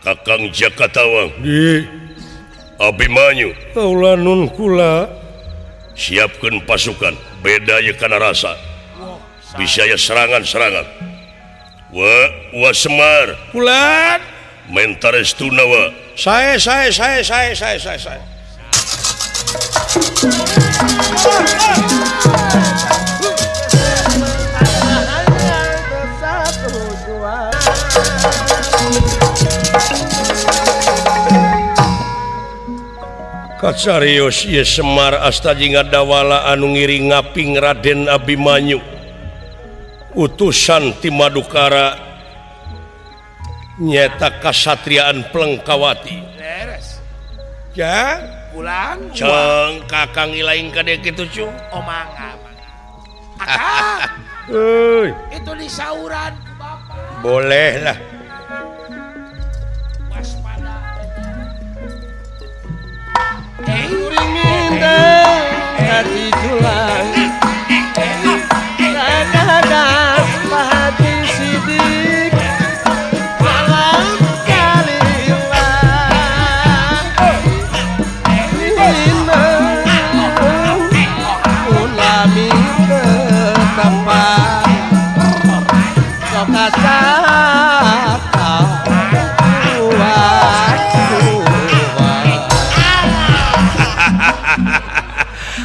Kakang Jakatawang di Abimanyu kaula nun kula siapkeun pasukan beda ye kana rasa bisa ya serangan-serangan. Wa wa Semar kula mentarestuna wa sae sae sae sae sae sae sae. Kacarios ieu Semar asta jeung ngadawala anu ngiring ngaping Raden Abimanyu utusan ti Madukara nyeta kasatriaan Plengkawati. Ya pulang ceng kakang ilaing kade kitu cu. Oh mangga mangga. Akang. Euy, itu disauran ku bapak. Boleh lah. Waspada. Hati tulang kadang hati sidik malam kalilah ulami ketapa sokasata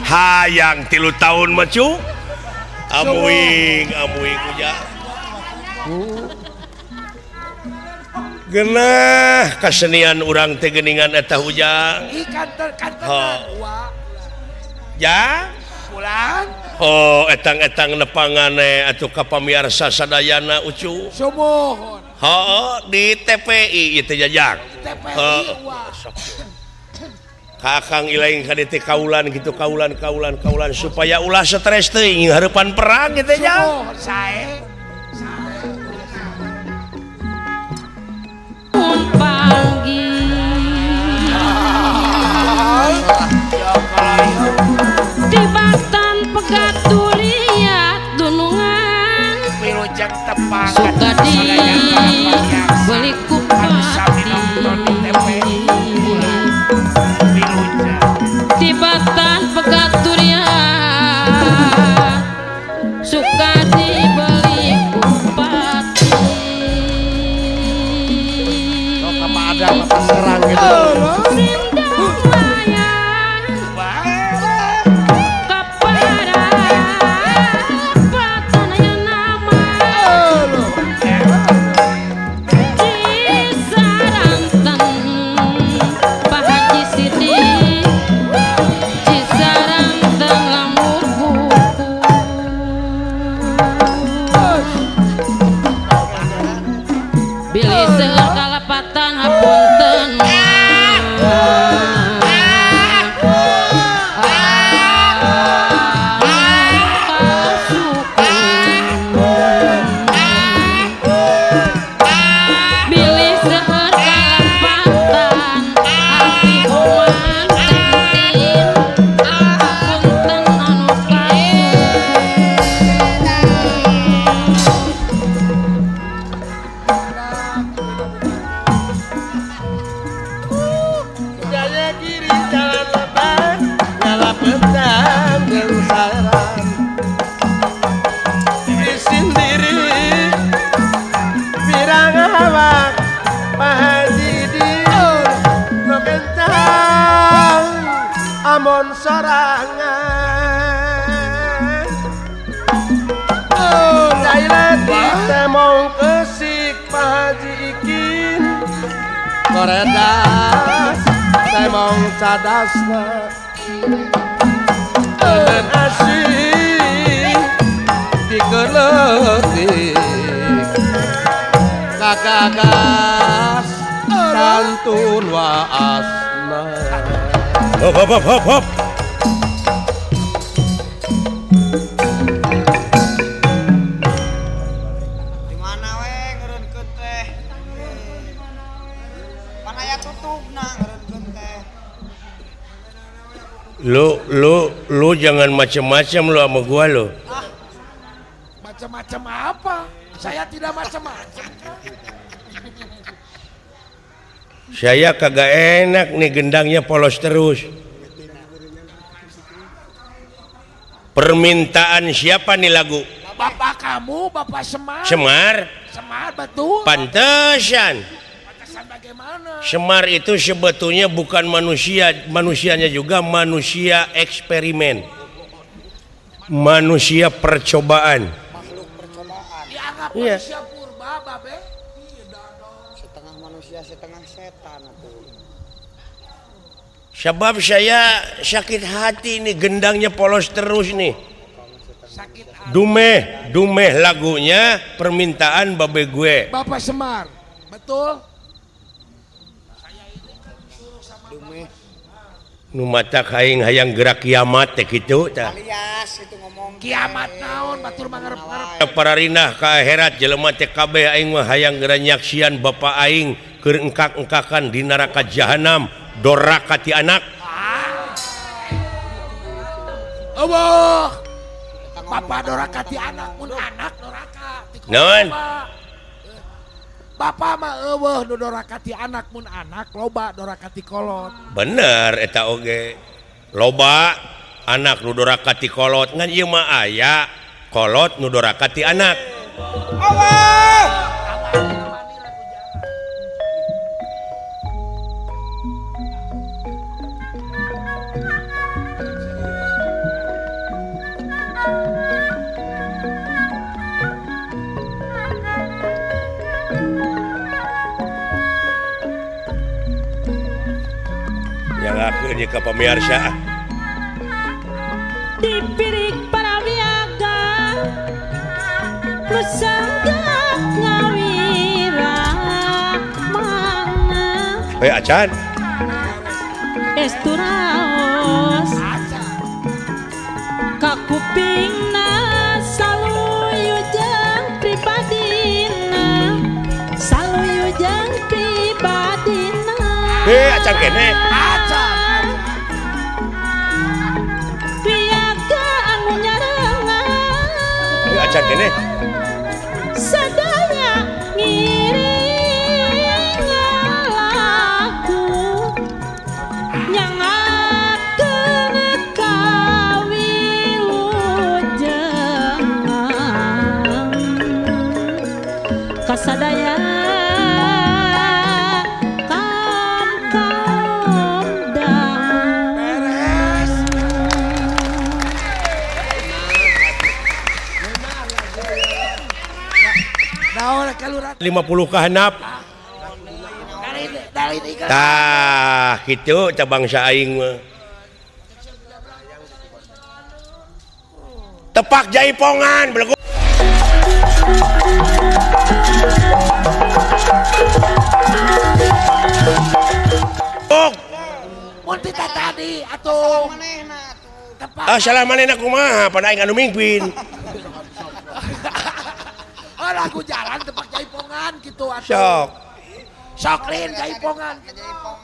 hayang 3 tahun macu amuing amuing uja Suku. Genah kasenian urang teh geuningan eta hujang. Ih kanten-kantenan wa. Ya? Pulang. Oh, etang-etang nepangane atuh ka pamiarsa sadayana ucu. Sumuhun. Heuh, di TPI ieu teh jajang. TPI wa. Kakang ilaing ka dieu kaulan gitu kaulan kaulan kaulan supaya ulah stres teuing hareupan perang kitu nya. Sumuhun sae. Tibatan pegat tuliat dunungan suka di beli kupati. Tibatan pegat tuliat suka dibeli kupati. Apa ada apa serang gitu. Koredas temong cadasna dan asih dikeletik kakagas santun waasna. Hop hop hop hop hop. Lu jangan macam-macam lu sama gua lu. Ah, macam-macam apa? Saya tidak macam-macam. Saya kagak enak nih gendangnya polos terus. Permintaan siapa nih lagu? Bapak kamu, Bapak Semar. Semar? Semar betul. Pantesan. Bagaimana? Semar itu sebetulnya bukan manusia, manusianya juga manusia eksperimen, manusia percobaan. Makhluk percobaan. Dianggap iya. Manusia purba, babe. Setengah manusia, setengah setan. Sebab saya sakit hati nih gendangnya polos terus nih. Sakit hati. Dumeh, dumeh lagunya permintaan babe gue. Bapak Semar, betul? Nu mata kaing hayang gerak kiamat teh kitu tah. Alias itu ngomong kiamat naon batur mangarep-ngarep. Pararinah ka akhirat jelema teh kabeh aing mah hayang geura nyaksian bapa aing keur engkak-engkakan di neraka jahanam doraka ti anak. Eueuh. Bapa doraka ti anak mun anak doraka ti Naon? Bapak mah eueuh nu doraka ti anak mun anak loba doraka ti kolot. Bener eta oge. Loba anak nu doraka ti kolot ngan ieu mah aya kolot nu doraka ti anak. Allah. Serakeun ka pamirsa. Dipirik para wiaga nu sanggap ngawira mana. Eh acan. Estu raos kakupingna saluyu jeung pribadina. Saluyu jeung pribadina. Eh acan kene. Acan. Piaga anu nyarengan. Eh acan kene. Sadaya ngiring ngalaku nyangakeun kawilujengan kasadaya Beres. Naon kalurat 50 kahanap. dari dari Tah kitu tah bangsa aing mah. Tepak jaipongan belegu. Mun ti tadi atuh Manehna atuh. tepak. Ah salah manehna kumaha pada aing anu mimpin. Oh lagu jalan tepak jaipongan gitu atuh. Sok. Sok lin jaipongan. Jaipong.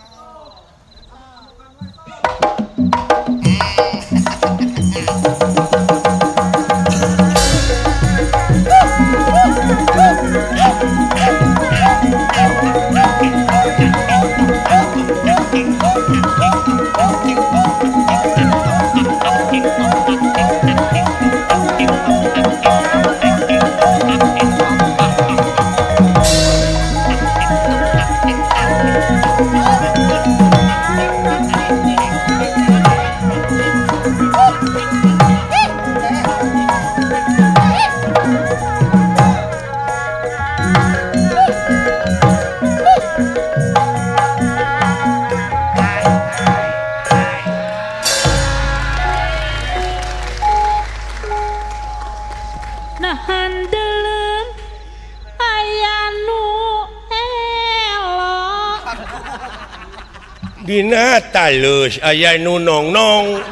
Nahan delem aya nu elok. Dina talus aya nu nongnong.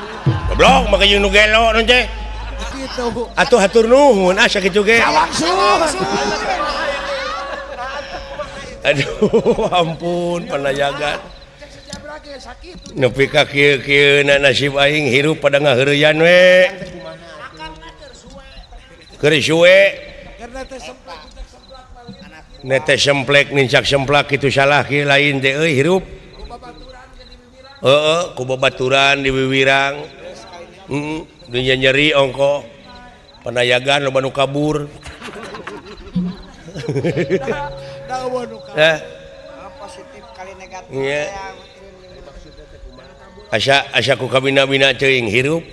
Goblok maka jeung nu gelo non teh. Gitu. Atuh hatur nuhun asa kitu ge. Langsung. Aduh ampun panayagan. Nepi ka kieu-kieu na nasib aing hirup pada ngaheureyan we. Keur suwe. Nete semplek nincak semplak kitu salah kieu lain teh euy hirup. Heeh, ku babaturan di wiwirang. Heeh, dunya nyeri ongko. Panayagan loba nu kabur. Eh, Positif kali negatif. Iya. Asa asa ku kabina-bina teuing hirup.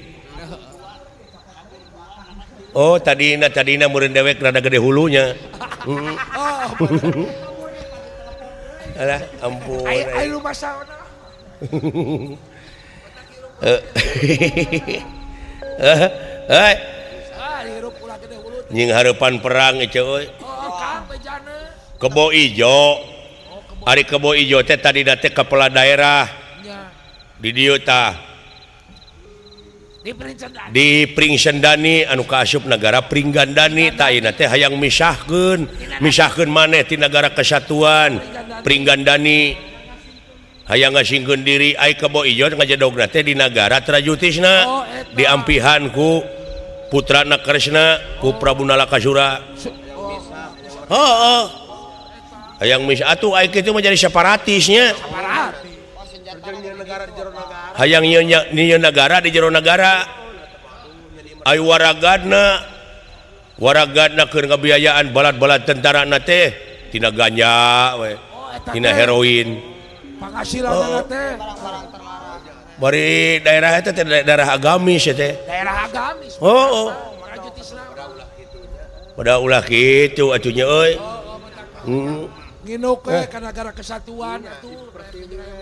Oh, tadina tadina meureun dewek rada gede hulunya. Heeh. Alah, ampun. Ai ai rumah saona. Eh. Eh, Ah hirup ulah gede hulu. nying hareupan perang ieu euy. Oh, Kang bejana. Kebo ijo. Ari kebo ijo teh tadina teh kepala daerah Nya. di dieu tah. Di Princendan. Di Pringsendani anu kaasup nagara Pringgandani tah ayeuna teh hayang misahkeun, misahkeun maneh ti nagara kesatuan Pringgandani. Hayang ngasingkeun diri ai kebo ijo ngajedogna teh di nagara Trajutisna Oh, eta. diampihan ku putrana Kresna ku Prabu Nalakasura. Heeh. Hayang mis atuh ai kitu mah jadi separatisnya. Aparat. Hayang nyieun nagara di jero nagara. Ai waragadna waragadna keur ngabiayaan balad-balad tentarana teh tina ganja we, Oh, eta tina teh. heroin. Penghasilan teh. Bari daerah eta teh daerah agamis ya teh. Daerah agamis. Oh, oh. Rajutisna. Pada ulah kitu atuh nya euy. Nginuk we ka negara kesatuan atuh.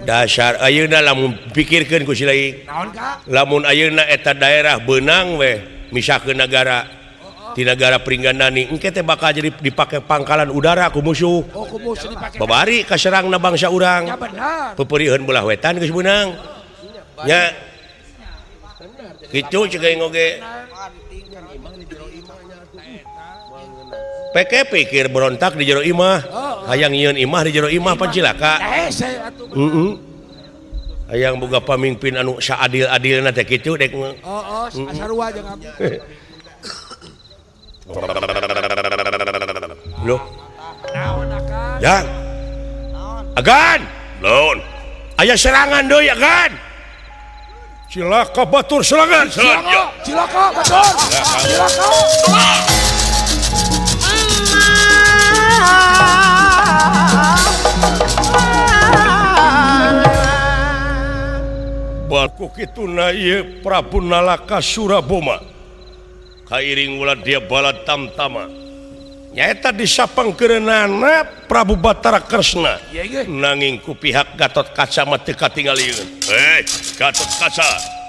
Dasar ayeuna lamun pikirkeun ku si lain. Naon Kak? Lamun ayeuna eta daerah beunang we misalkeun negara di negara Pringgandani engke teh bakal jadi dipake pangkalan udara ku musuh. Oh, ku musuh dipake. Babari kaserangna bangsa urang. Ya benar. Peupeuriheun belah wetan geus beunang. Nya. Kitu ceuk aing oge. Peke pikir berontak di jero imah. Hayang nyieun imah di jero imah pan cilaka. Hese atuh. Heeh. Hayang boga pamimpin anu saadil-adilna teh kitu dek. Heeh, sarua jeung abdi. Loh. Naon akan? Yang. Agan. Naon? Aya serangan deui agan. Cilaka batur serangan. Cilaka, cilaka batur. Cilaka. Baku kituna ieu Prabu Nalaka Suraboma. Kairing ulah dia bala tamtama. Nyaeta disapangkeureunana Prabu Batara Kresna. Nanging ku pihak Gatot Kaca mah teu katingalieun. Hei, Gatot Kaca.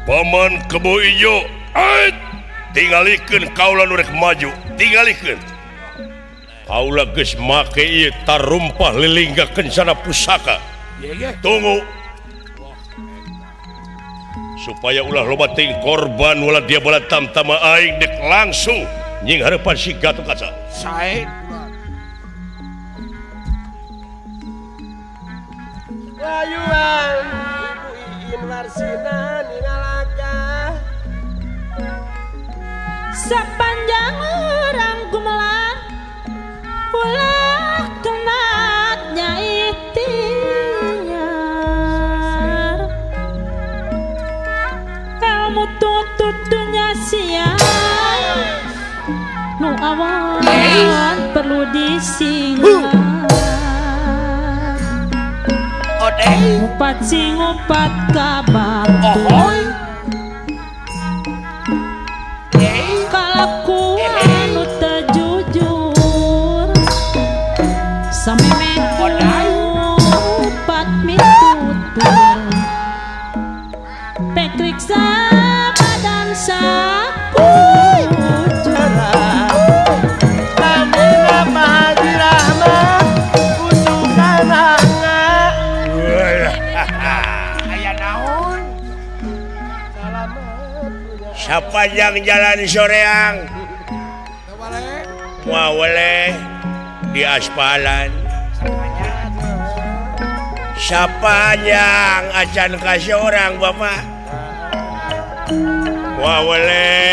Paman Kebo Ijo, tingalikeun kaula nu rek maju, tingalikeun. Kaula geus make ieu tarumpah lilingga kencana pusaka. Tunggu. Supaya ulah loba teuing korban ulah dia bala tamtama aing dek langsung nying hareupan si Gatot Kaca. Sae. Rayuan Ibu Iin Warsina ningalaka. Sepanjang orang gumelar ulah kenatnya itiar. Ilmu tutut dunya siang nu awan perlu disinggar. Ngupat sing ngupat kabar kalakuan nu teu jujur samemeh ngupat mitutur pekriksa badan sakucur. Sepanjang jalan soreang wawele di aspalan sepanjang acan kasih orang bapak wawele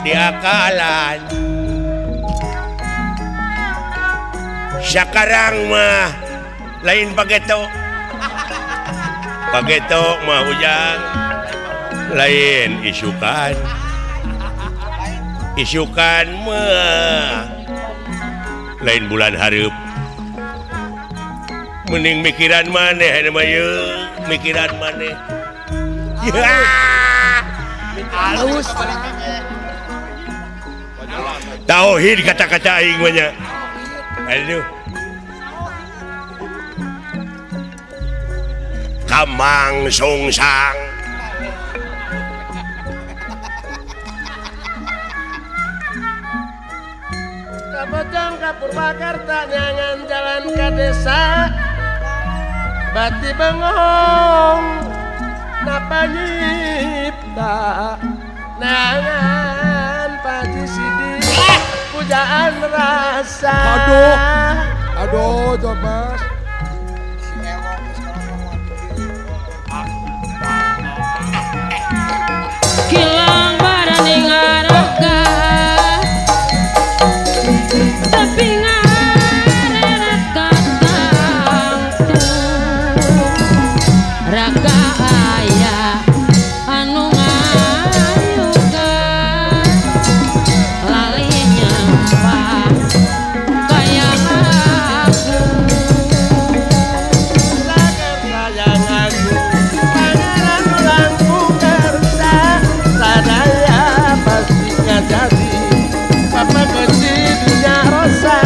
di akalan. Sekarang mah lain pageto pageto mah ujang lain isukan isukan mah lain bulan hareup mending mikiran maneh mah yeuh mikiran maneh. Halus. Tauhid kata-kata aing mah nya. Aduh. Kamang sungsang. Kabocong ka Purwakarta nyangan jalan ka desa. Bati bengong napa nyipta nangan pati sidi pujaan rasa. Aduh, aduh, Thomas. Kilang barani ngaraka tapi ngareret katangtu raka aya anu ngayuga lali nyampah kaya aku sayang aku pangeran langkung kersa sadaya pasti ngajadi papa kecil dunia rosa.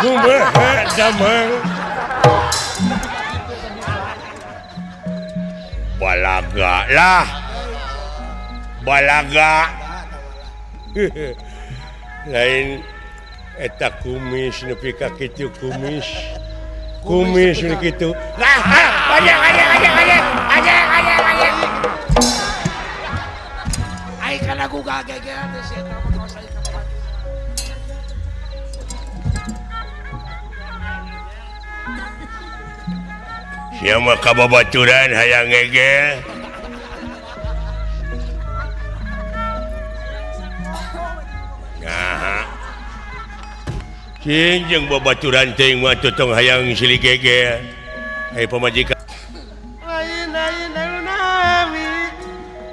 Kumaha damang. Balaga lah. Balaga. Lain eta kumis nepi ka kitu kumis. Kumis nu kitu. Lah, banyak banyak banyak banyak. Banyak banyak banyak. Ai kana ku gagegean teh sia eta mah kawas aing ka bapak. Sia mah ka babaturan hayang ngegel. Nah. Cing jeung babaturan teuing mah tong hayang silih gegel. Ai pamajikan lain lain nawi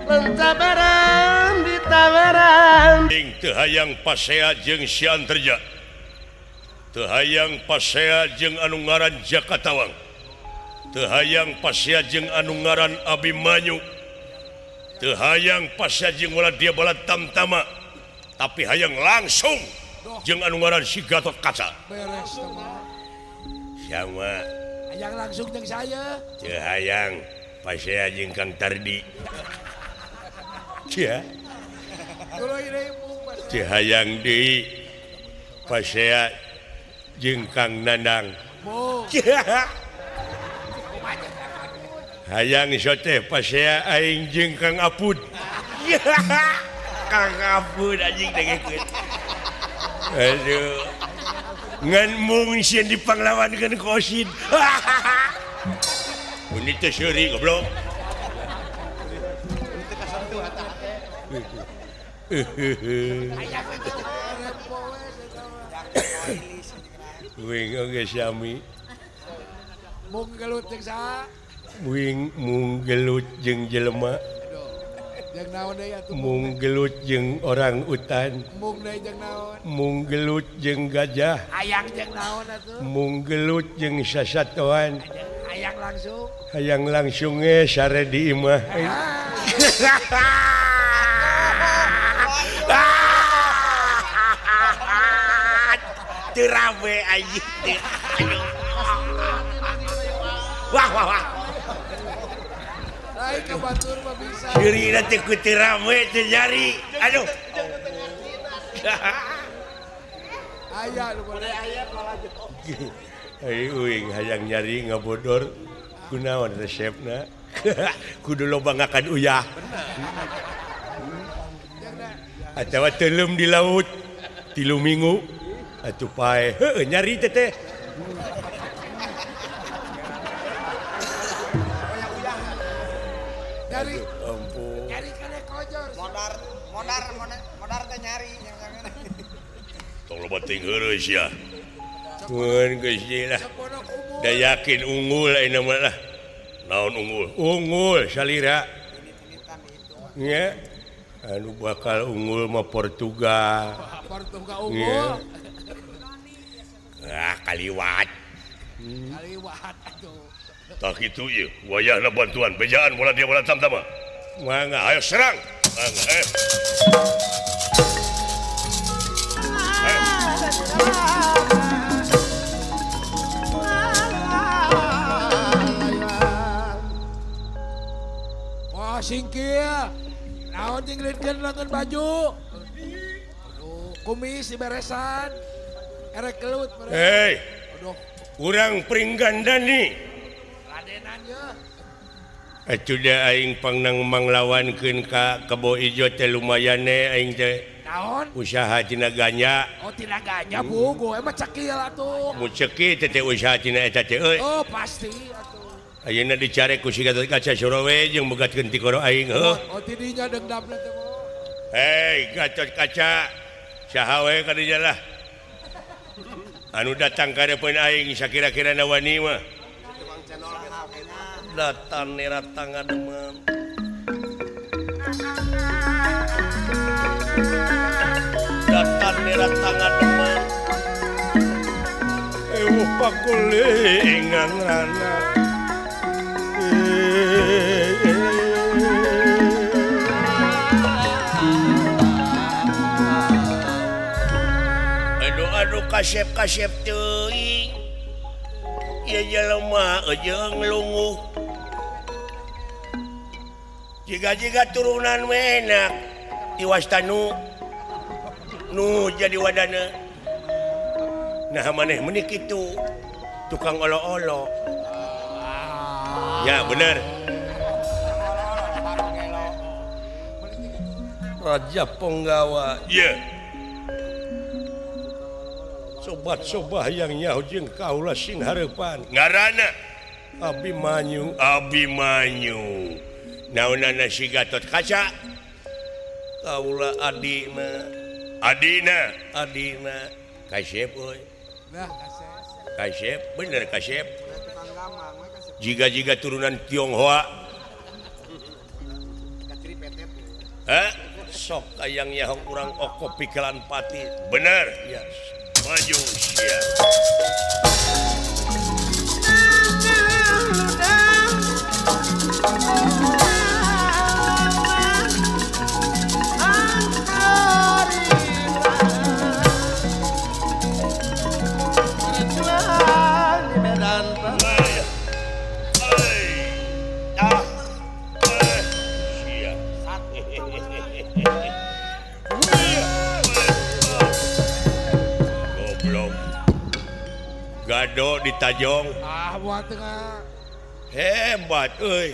lencabaran ditawaran. Ing teu hayang pasea jeung si Anterja. Teu hayang pasea jeung anu ngaran Jaka Tawang. Teu hayang pasea jeung anu ngaran Abimanyu. Teu hayang pasea jeung Waladya Bala Tamtama. Tapi hayang langsung jeung anu ngaran si Gatot Kaca. Beres mah. Sama hayang langsung jeung saya. Teu hayang pasea jeung Kang Tardi. Cia. Teu hayang deui pasea jeung Kang Nandang. Cia. Hayang sote pasea aing jeung Kang Apud. Kang Apud anjing dengekeun. Aduh. Ngan mung sieun dipanglawankeun ku Osid. Ini teh seuri goblok. Wing oge sami. Mung gelut jeung saha? Wing mung gelut jeung jelema. Jeung naon deui atuh? Mung gelut jeung orang utan. Mung deui jeung naon? Mung gelut jeung gajah. Hayang jeung naon atuh? Mung gelut jeung sasatoan. Hayang langsung. Hayang langsung ge sare di imah. Teu rame anjing. Wah wah wah. Lain ka batur mah bisa. Seurina teh ku teu rame teu nyari. Aduh. Aya nu boleh aya lalajo. Ai uing hayang nyari ngabodor kunaon resepna. Kudu loba ngakan uyah. Atawa teuleum di laut 3 minggu atuh pae. Heueuh nyari teh teh. Nyari Ampun. Nyari kana kojor. Modar modar modar teh nyari. Tong loba ting heureuy sia. Mun geus lah. Da yakin unggul ayeuna mah lah. Naon unggul? Unggul salira. Nya. Anu bakal unggul mah Portugal. Portugal unggul. Ah kaliwat. Kaliwat atuh. Tak kitu ieu, wayahna bantuan bejaan bola dia bola tam-tama. Mangga ayo serang. Mangga eh. Wah singkir. Naon nyingritkeun lengan baju. Aduh, kumis diberesan. Erek kelut beres. Hei. Aduh. Urang Pringgandani. Radenan ye. Atuh da aing pangnang manglawankeun ka Kebo Ijo teh lumayan aing teh. Naon? Usaha tina ganja. Oh tina ganja bugo, emang cekil atuh. Mu cekil teh usaha tina eta teh euy. Oh pasti atuh. Ayeuna dicarek ku si Gatot Kaca Surawe jeung begatkeun tikoro aing heuh. Oh tidinya dendamna teh. Hei Gatot Kaca, saha we ka dinya lah. Anu datang ka hareupeun aing sakira-kirana wani mah. Datang neratang demam. Datang neratang demam. Ewuh pakulingan rana. Aduh aduh kasep-kasep teuing. Ieu jelema jeung lunguh. Jiga-jiga turunan menak tiwas tanu nu jadi wadana. Nah maneh meuni kitu tukang olo-olo. Ya bener. Raja Ponggawa. Ye. Sobat-sobat yang nyaho jeung kaula sing hareupan. Ngaranna Abimanyu, Abimanyu. Naonana si Gatot Kaca? Kaula adina. Adina, adina. Kasep euy. Nah, kasep. Kasep, bener kasep. Jiga-jiga turunan Tionghoa. Hah? Sok hayang nyaho urang oko pikelan pati. Bener. Ya. Maju sia. Goblok. Gado ditajong. Ah, buat tengah. Hebat euy.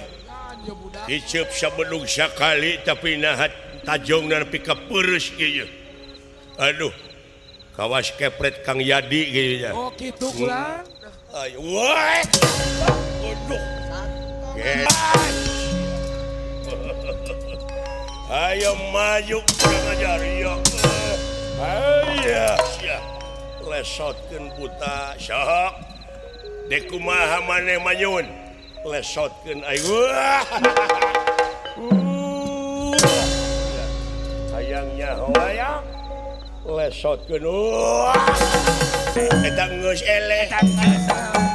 Diceup sabedug sakali tapi naha tajongna nepi ka peureus kieu. Aduh. Kawas kepret Kang Yadi kieu nya. Oh, kitu kurang. Ayo, wah. Aduh. Ayo maju kurang ajar ya. Ayo sia. Lesotkeun buta sok. Dek kumaha maneh manyun. Lesotkeun aing. Hayang nyaho hayang. Lesotkeun. Eta geus eleh.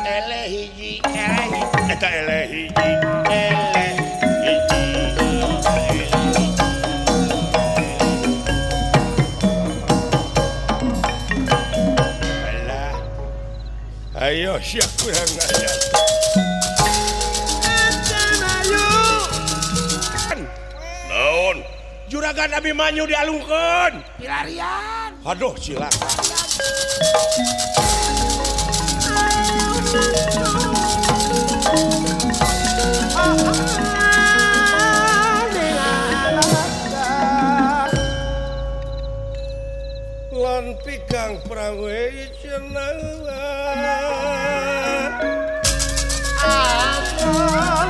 Eleh hiji. Eta eleh hiji. Eleh hiji. Alah. Ayo siap kurang ajar. Naon? Juragan Abimanyu dialungkeun. Pilarian. Aduh cilaka. Lan pikang perang we cenah. Asal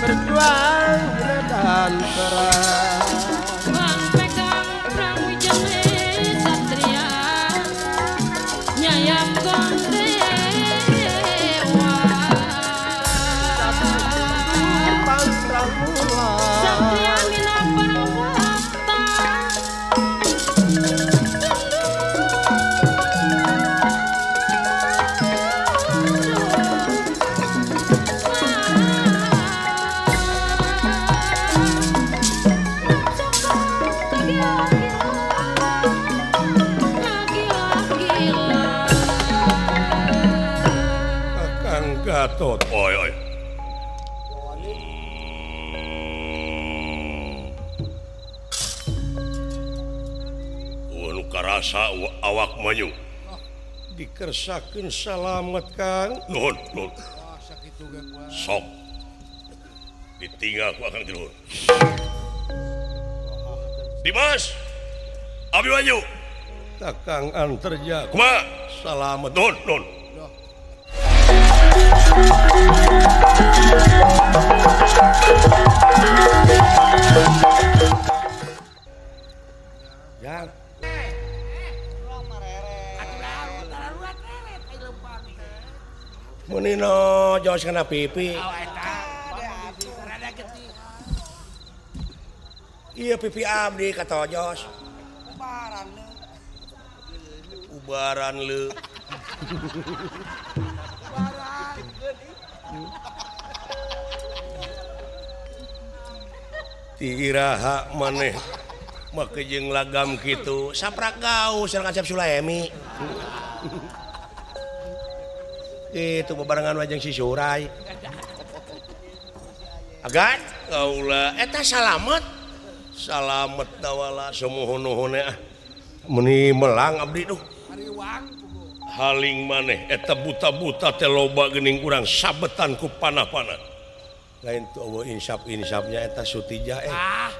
Berjuang dan perang. Bang pegang perang wijane satria nyayam gondewa. Satria mina perwata. Gatot. Oi oi. Nu karasa awak manyu. Dikersakeun salamet Kang. Nuhun, nuhun. Sok. Ditinggal ku Akang ti luhur. Dimas. Abimanyu. Kakang Anterja. Kumaha? Salamet. Nuhun, nuhun. Ya. Munino jos kana pipi. Iya pipi abdi katojos. Ubaran leu. Ubaran leu. Tiraha maneh make jeung lagam kitu saprak gaul sareng Acep Sulaemi. Itu bebarengan wajeng si Surai. Agan kaula eta salamet. Salamet tawala sumuhun-nuhun ah. Meuni melang abdi duh. Haling maneh eta buta-buta teh loba geuning urang sabetan ku panah-panah. Lain tuh eueuh insap-insapnya eta Sutija Ah.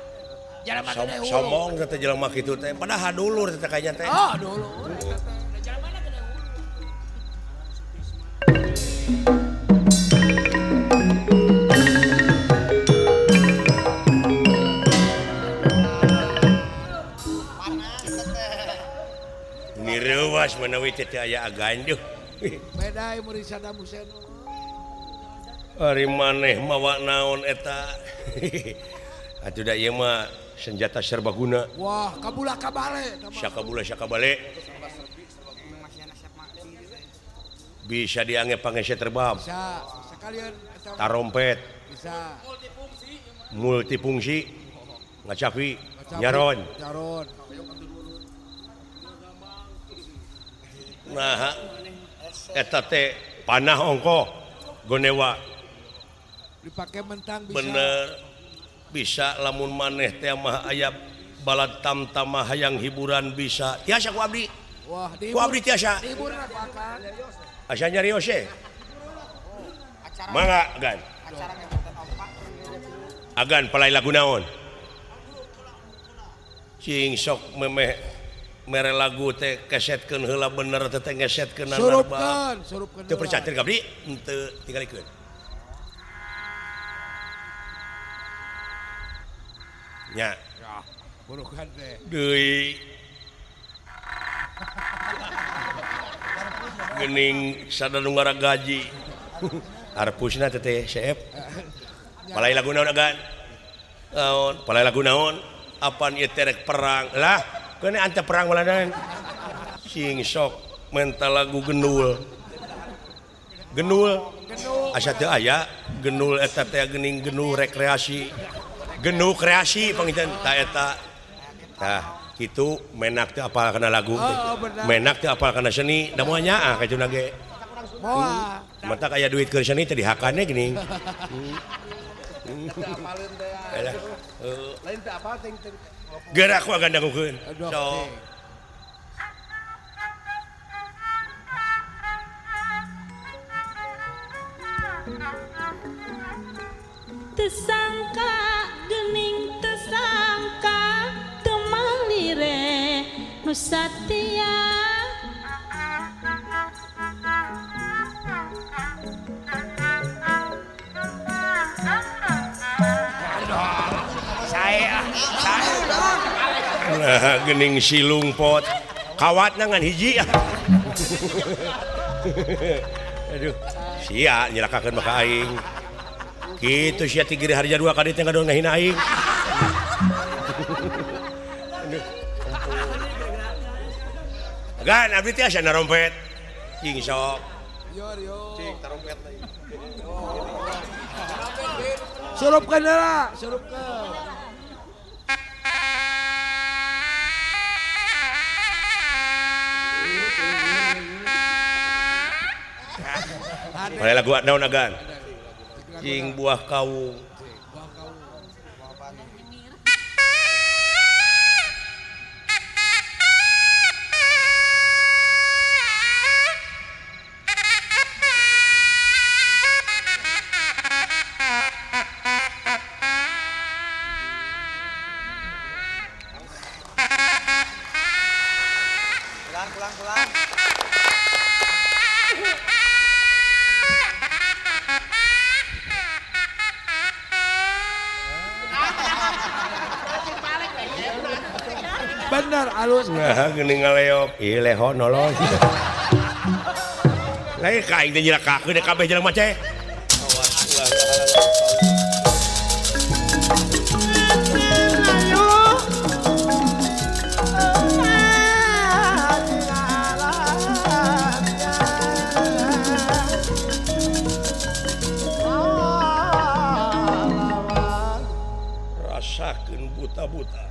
Jalma gede hulu. Sombong teh jelema kitu teh padahal dulur teh kayaknya teh. Oh, dulur eta teh. Jalmana gede hulu. Nireuwas manawi teh teu aya aganduh. Beda murid Saddam Hussein. Ari maneh mawa naon eta. Atuh da ieu mah senjata serbaguna. Wah, kabula kabale. Sakabula sakabale. Bisa diange pangese terbang. Bisa, sekalian eta tarompet. Bisa. Multifungsi. Ngacapi, nyaron. Nyaron. Nah, eta teh panah ongkoh gonewa. Dipakai mentang bisa. Bener. Bisa lamun maneh teh mah aya balad tamtama hayang hiburan bisa. Tiasa ku abdi. Wah, ku abdi tiasa. Dihibur ku akang. Asa nyarios ye. Mangga Agan. Agan palai lagu naon? Cing sok memeh mere lagu teh kesetkeun heula bener teh ngesetkeun. Surupkeun, surupkeun. Teu percatir ka abdi? Henteu, tingalikeun. Nya. Ya, burukan teh. Deui. Geuning sada nu ngaragaji. Arpusna teh teh seep. Palai lagu naon Agan? Naon? Palai lagu naon? Apan ieu teh rek perang? Lah, keun ante perang malanan. Sing sok menta lagu gendul. Gendul. Asa teu aya gendul eta teh geuning gendul rekreasi. Gendul kreasi panginten ta eta. Tah, kitu menak teu apal kana lagu teh. Menak teu apal kana seni, da moal nyaah ka cuna ge. Moal. Matak aya duit keur seni teh dihakane geuning. Lain teu apal teh. Gerak ku agan dangukeun. Sok. Tesangka gening tesangka temalire nu satia. Nah, gening silung pot kawat ngan hiji. Aduh, sia nyelakakeun maka aing. Kitu sia ti Giri Harja 2 ka dieu teh ngadon ngahina aing. Aduh. Gan abdi teh asa narompet. Cing sok. Cing tarompet deui. Surupkeun heula, surupkeun. Mulai lagu naon agan? Cing buah kawung. Pulang. Bener alus. Nah, geuning ngaleok. Ieu leho nolong. Lain ka aing teh nyilakakeun kabeh jelema ceh. Awas ulah. Rasakeun buta-buta.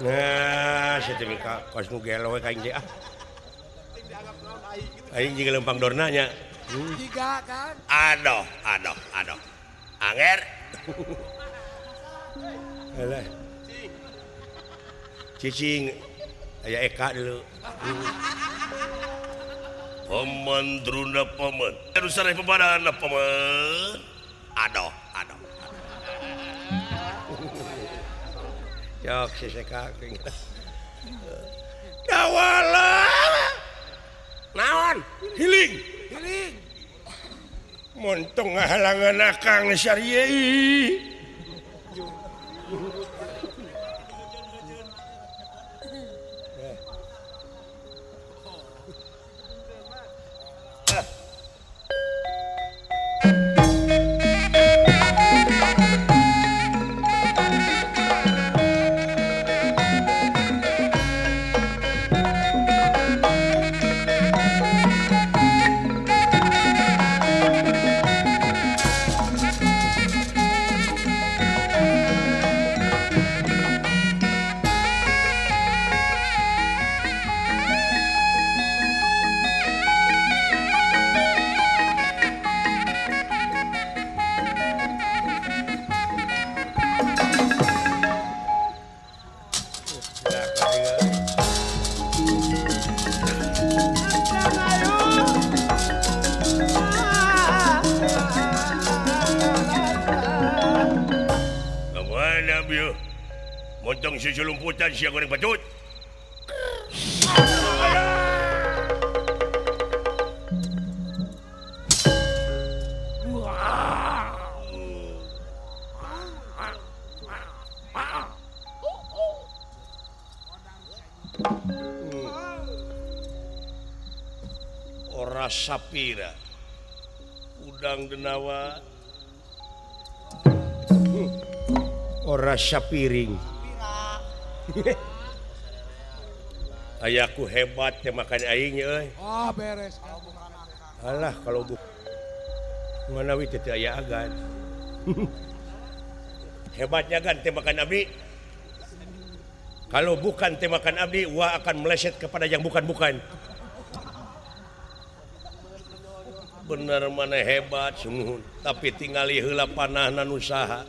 Nah, sia teh ka kos nu gelo we ka aing teh ah. Aing jiga lempang dorna nya. Jiga kan. Aduh, aduh, aduh. Anger. Alah. Cicing aya Eka dulu. Paman Druna paman. Terus sareh papadan paman. Aduh, aduh. Jok si Eka. Dawala. Naon? Hiling. Hiling. Montong ngahalangan akang syari'i. Montong susulumputan sia goreng patut. Ora sapira udang denawa ora sapiring. Ayaku hebat ya makan aing euy. Oh beres. Alah kalau bu manawi teh teu aya agan. Hebatnya kan tembakan abdi. Kalau bukan tembakan abdi, wah akan meleset kepada yang bukan-bukan. Bener mana hebat sungguh, tapi tingali heula panahna nu saha.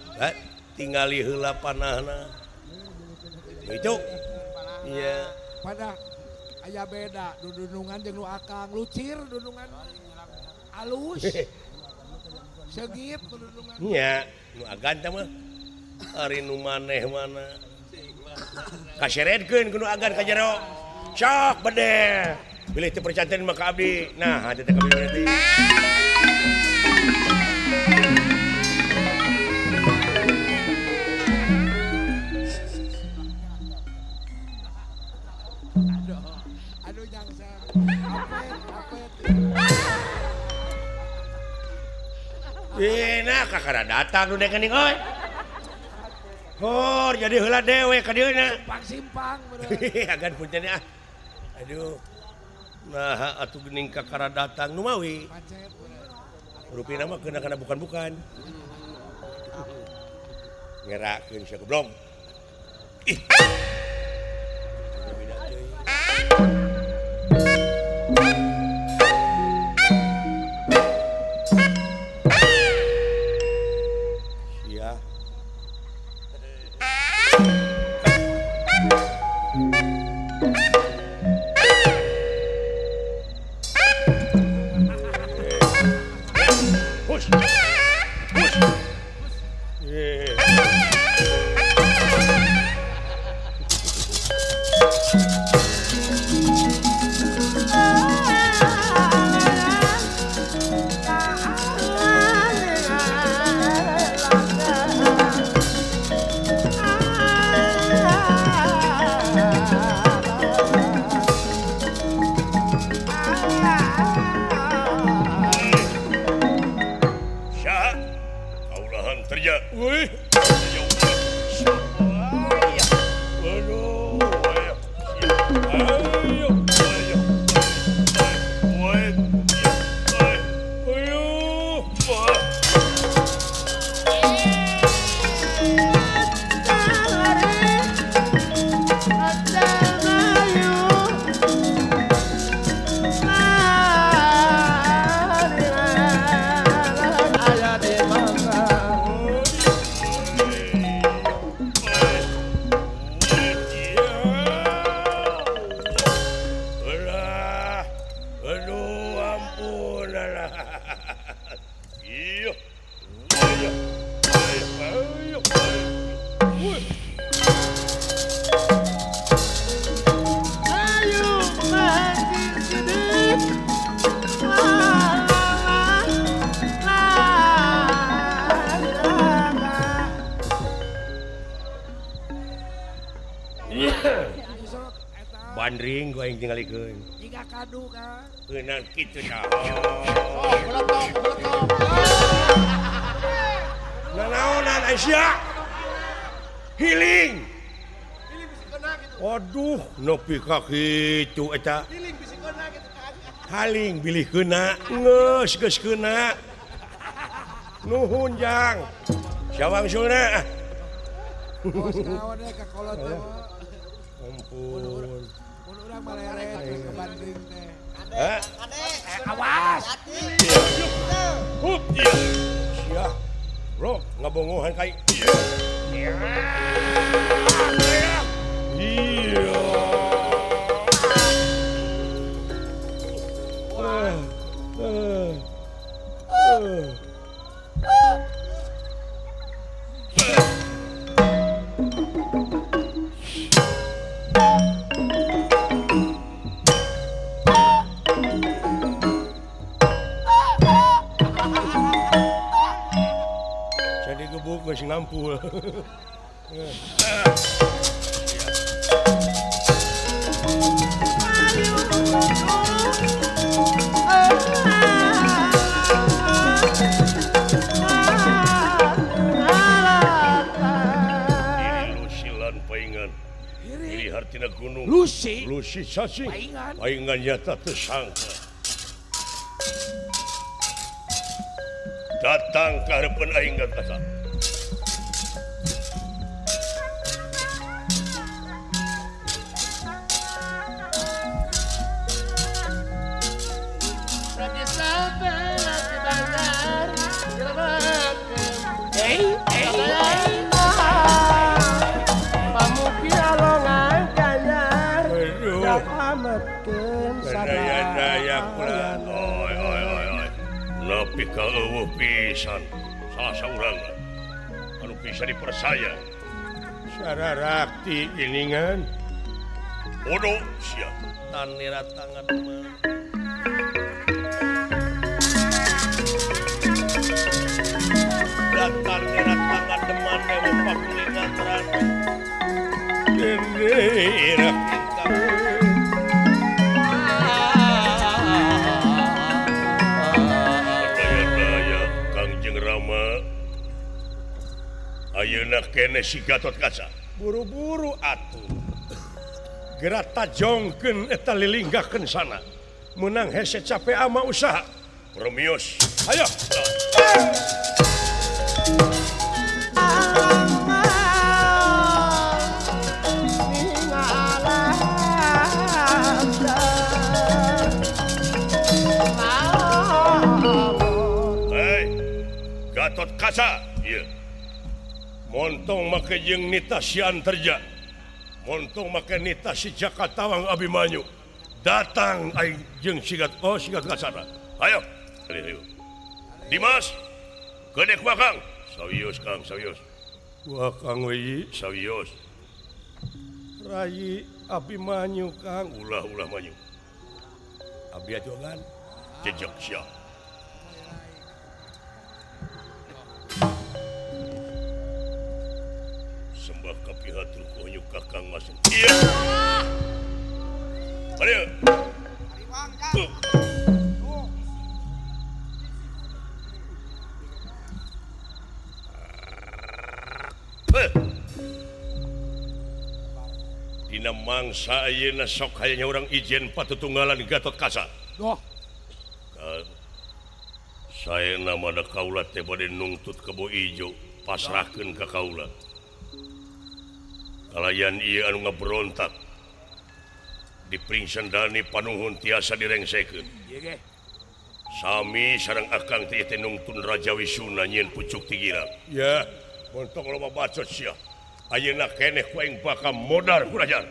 Tingali heula panahna. Itu. Iya. Pada aya beda dudunungan jeung nu akang lucir dudungan alus. Segit dudungan. Nya, nu agan teh mah. Ari nu maneh mana. Kaseredkeun ku nu agan ka jero. Sok bedeh. Bilih teu percanten mah ka abdi. Nah, teh ka abdi berarti. Aduh jangsa. Apet. Nah, kakara datang nu dekening euy. Hor, jadi heula dewe ka dieu na. Simpang-simpang agan punten ah. Aduh. Nah, atuh geuning kakara datang nu mawi. Rupina mah keuna kana bukan-bukan. Ngerakeun sia goblok. Ih. Beda teuing. Sia. Push. Push. Bandring gua yang tinggalikeun. Jika kadu kan. Keunang kitu tah. Oh, beletok, beletok. Nanaonan Aisyah. Healing. Healing bisi kena gitu. Aduh, nepi ka kitu eta. Healing bisi kena gitu kan. Haling bilih kena, geus geus kena. Nuhun jang. Sawang suna. Bos naon we ka kolot teh. Ampun. Mun urang maleret ke bandring teh. Ade, awas. Hup. Sia. Bro, ngabongohan kai. Iya. Iya. Jadi gebuk geus ngampul. Wetan paingan. Hiri hartina gunung. Lusi. Lusi cacing. Paingan. Paingan nyata tersangka. Datang ke hareupeun aing Gatot Kaca. Nepi ka eueuh pisan salah saurang anu bisa dipercaya. Sararakti iningan bodoh sia tanira tangan mah. Datar nira tangan deman dewa pakulingan ranu. Dene ayeuna kene si Gatot Kaca buru-buru atuh geura tajongkeun eta lilinggakeun sana meunang hese capek ama usaha Promios ayo. Hei Gatot Kaca ieu montong make jeung nita si Antarja, montong make nita si Jakatawang Abimanyu, datang aing jeung si Gatot Kaca. Ayo, ayo. Dimas, gedek mah Kang. Sawios Kang, sawios. Wah Kang we, sawios. Rai Abimanyu Kang, ulah-ulah manyu. Abi atuh kan, jejak sia. Sembah kapihatur konyu kakang mas. Iya. Ayo. Dina mangsa ayeuna sok hayanya urang ijen patutunggalan Gatot Kaca. Doh. Saena mah da kaula teh bade nungtut kebo ijo pasrahkeun ka kaula. Kalayan ieu anu ngaberontak diperingsendani panuhun tiasa direngsekeun. Sami sareng akang teh teh nungtun Raja Wisuna nyieun pucuk ti girang. Ya, bontong loba bacot sia. Ayeuna keneh ku aing bakal modar ku rajan.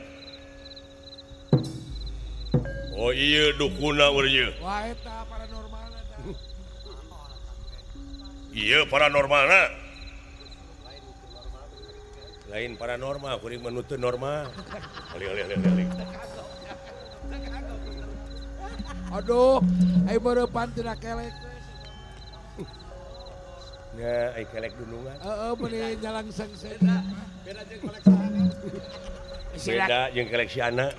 Oh ieu dukuna urang ieu. Wah eta paranormalna tah. Ieu paranormalna. Lain paranormal, kuring menuntut normal. Ali. Aduh, ai bareupan tina kelek. Nya, ai kelek dunungan. Heeh, meuni nyalang sengseng. Beda jeung kolek saha. Beda jeung kelek si anak.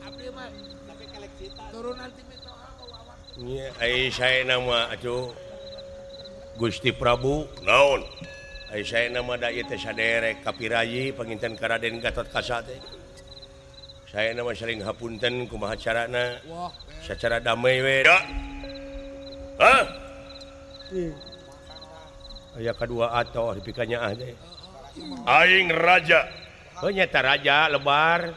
Abdi mah tapi kelek cita. Turunan ti mitoha wawan. Nya, ai saena mah atuh Gusti Prabu naon? Ai saena mah da ieu teh saderek kapirayi panginten ka Raden Gatot Kaca teh. Saena mah saling hapunten kumaha carana? Sacara damai we. Hah? Aya kadua atoh dipikanya ah teh. Aing raja. Heuh nyata raja lebar.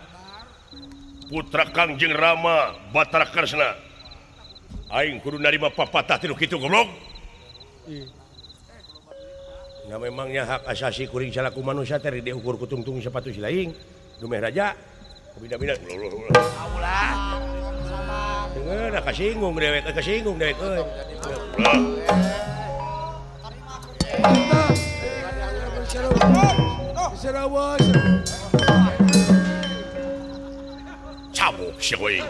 Putra Kangjeng Rama Batara Kresna. Aing kudu narima papatah ti nu kitu goblok. Nah memangnya hak asasi kuring salaku manusia teh diukur ku tungtung sepatu si laing dumeh raja bida-bida ulah. Dengeun kasinggung dewek euy. Cabok sia euy.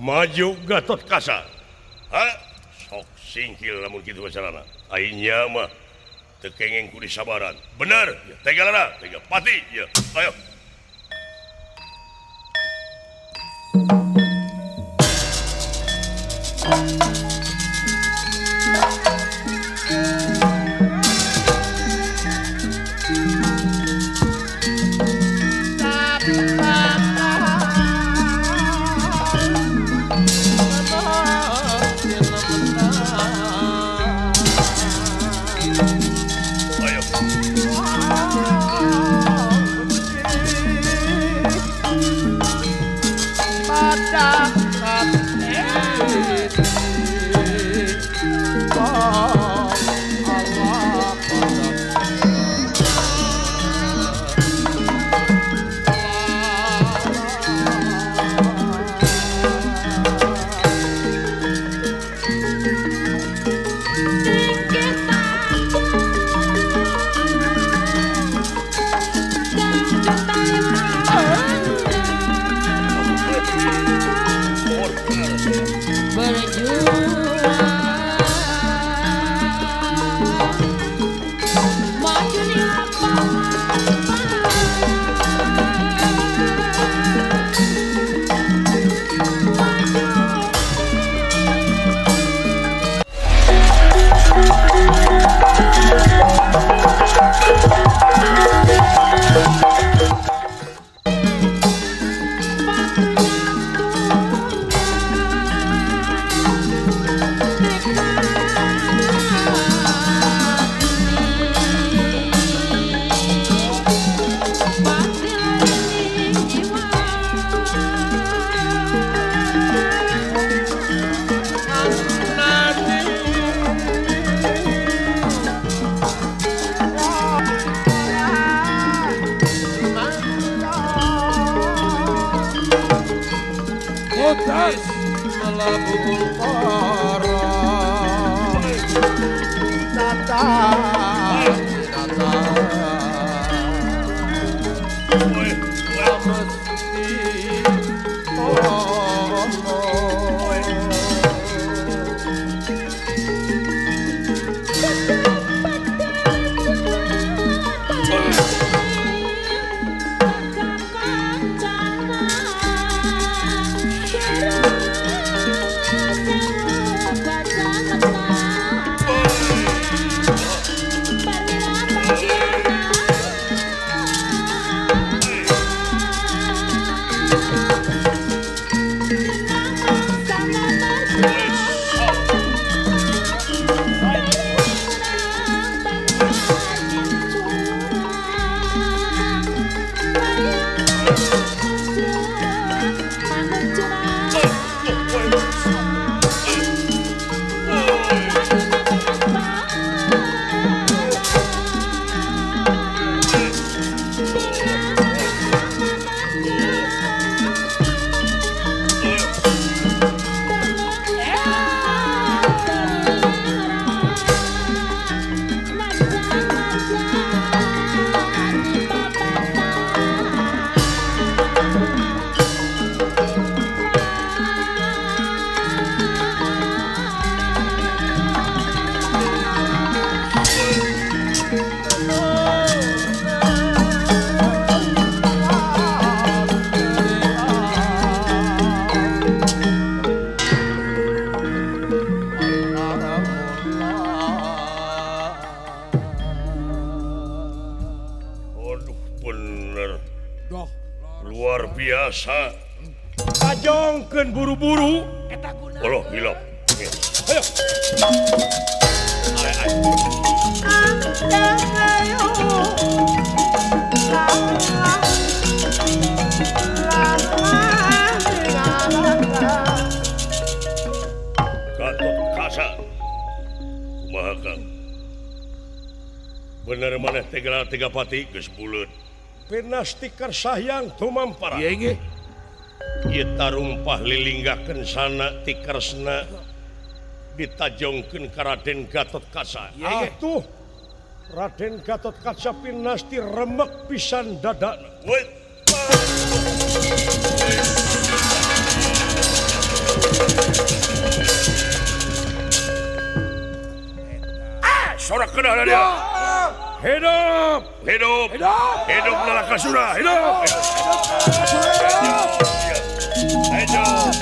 Maju Gatot Kaca. Ha? Sok singkil lamun kitu masalahna. Aing mah teu kengeng ku disabaran. Bener, ya, tega lana, tega pati, ya. Ayo. Ayo. Luar biasa. Tajongkeun buru-buru. Allah hilap. Ayo. Gatot Kaca. Kumaha Kang? Bener maneh teh gelar tiga pati geus buleut. Pinastikar sahyang tumampara. Ieu nggih. Ieu tarumpah lilinggakeun sana ti Kresna ditajongkeun ka Raden Gatot Kaca. Atuh Raden Gatot Kaca pinasti remek pisan dadana. Woi. Ah, sorak kedah dia. Hidup, hidup, hidup, hidup Narakasura, hidup, hidup, hidup.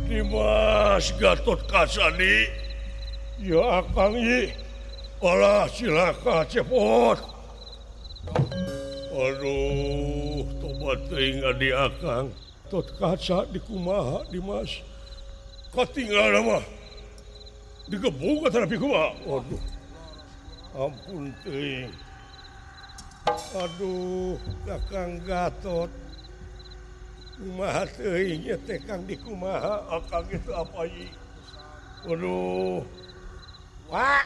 Dimas Gatot Kaca ni, ya akang i, alah cilaka cepot. Aduh, tobat teuing adi akang. Tot kaca dikumaha Dimas. Katinggal mah. Digebug atanapi kumaha. Aduh. Ampun teuing. Aduh, Kakang Gatot. Kumaha teuing ieu teh Kang dikumaha akang itu apa ieu? Aduh. Wah.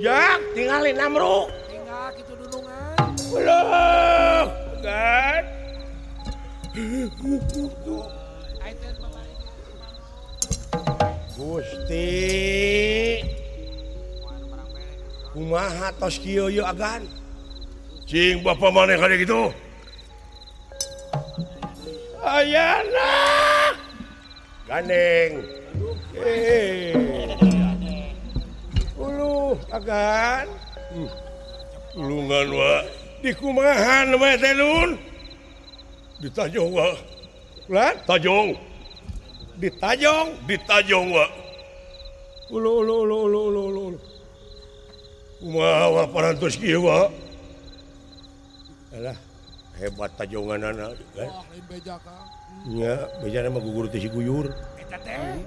Jang, tinggalin Amru. Tinggal kitu dunungan. Ulah, kan? Gusti. Kumaha tos kieu ieu agan? Cing bapa maneh kade kitu? Ayana. Gandeng. Uluh agan. Tulungan wa. Dikumahan we teh Nun? Ditajong wa. Ulah tajong. Ditajong, ditajong wa. Ulu ulu ulu ulu ulu ulu. Kumaha wa parantos kieu wa? Alah, hebat tajonganana kan. Wah, lain beja Kang. Nya, bejana mah gugur teh si guyur. Eta teh.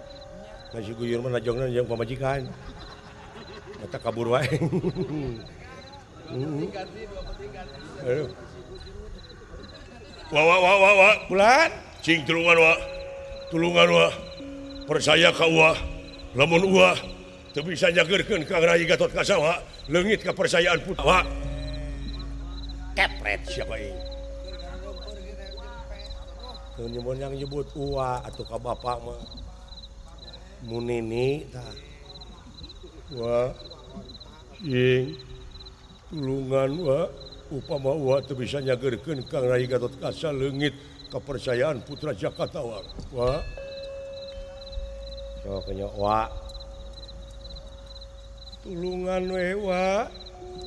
Nah, si guyur mah najongna jeung pamajikan. Eta kabur wae. Aduh. Wa wa wa wa wa, bulan cing tulungan wa. Tulungan wa. Percaya ka uwa. Lamun uwa teu bisa nyageurkeun Kang Rai Gatot Kaca wa, leungit kepercayaan putra wa. Kepret siapa ieu? Teu nyebut yang nyebut uwa atuh ka bapak mah. Munini tah. Wa cing tulungan wa upama wa teu bisa nyageurkeun Kang Rai Gatot Kaca leungit kepercayaan putra Jakarta wa. Wa sok nya wa tulungan we wa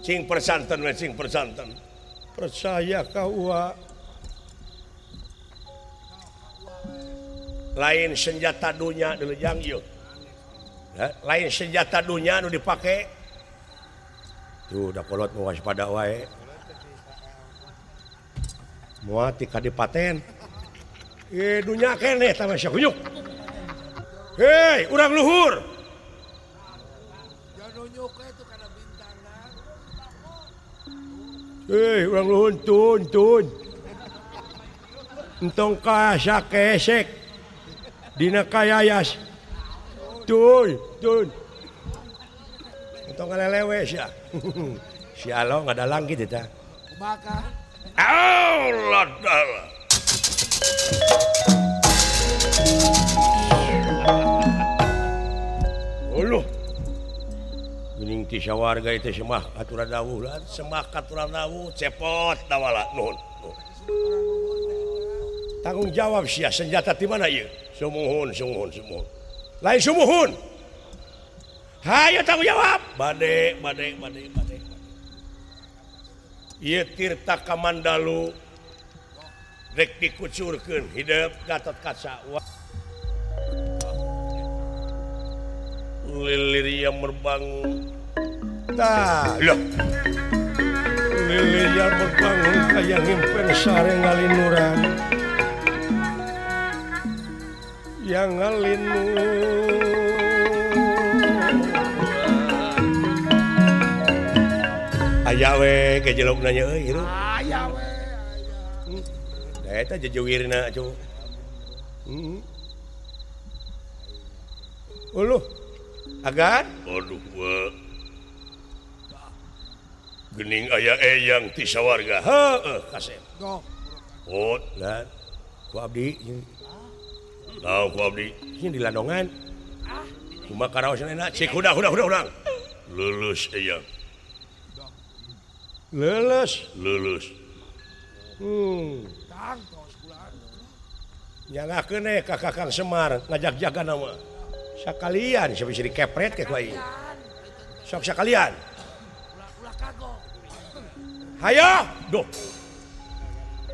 cing persanten we cing persanten percaya ka wa lain senjata dunya dilejang ieu. Lain senjata dunya nu dipake. Tuh da kolot nu waspada wae. Moal ti kadipaten. Dunya keneh tah masya kunyuk. Hei, urang luhur. Hei, urang luhur tun tun. Entong ka sakesek. Dina kayayas. Tun, tun. Entong ngalelewe sia. Si alo ngadalang kitu tah. Kumaha? Allah Allah. Uluh. Geuning ti sawarga itu semah aturan dawuh lah, semah aturan dawuh cepot dawala nuhun. Tanggung jawab sia senjata ti mana ieu? Sumuhun, sumuhun, sumuhun. Lain sumuhun. Hayo tanggung jawab. Bade, bade, bade, bade. Ieu Tirta Kamandalu rek dikucurkeun hidup Gatot Kaca. Lilir yang merbangun. Tah, loh. Lilir yang merbangun kaya ngimpen sare ngalinuran. Yang ngalinur. Aya we gejelokna nya euy hirup. Aya we. Aya. Eta jejewirna atuh. Uluh. Agan? Aduh, wa. Gening aya eyang ti sawarga. Heueuh, kasep. Oh, lah. Ku abdi. Tahu ku abdi. Sing di landongan. Kumaha karaosna enak? Cik udah udah udah urang. Lulus eyang. Lulus, lulus. Tang tos kula. Nyangakeun we ka Kakang Semar ngajak jaga nama. Sakalian siapa bisa dikepret ke ku aing. Sok sakalian. Ulah kagok. Hayo, duh.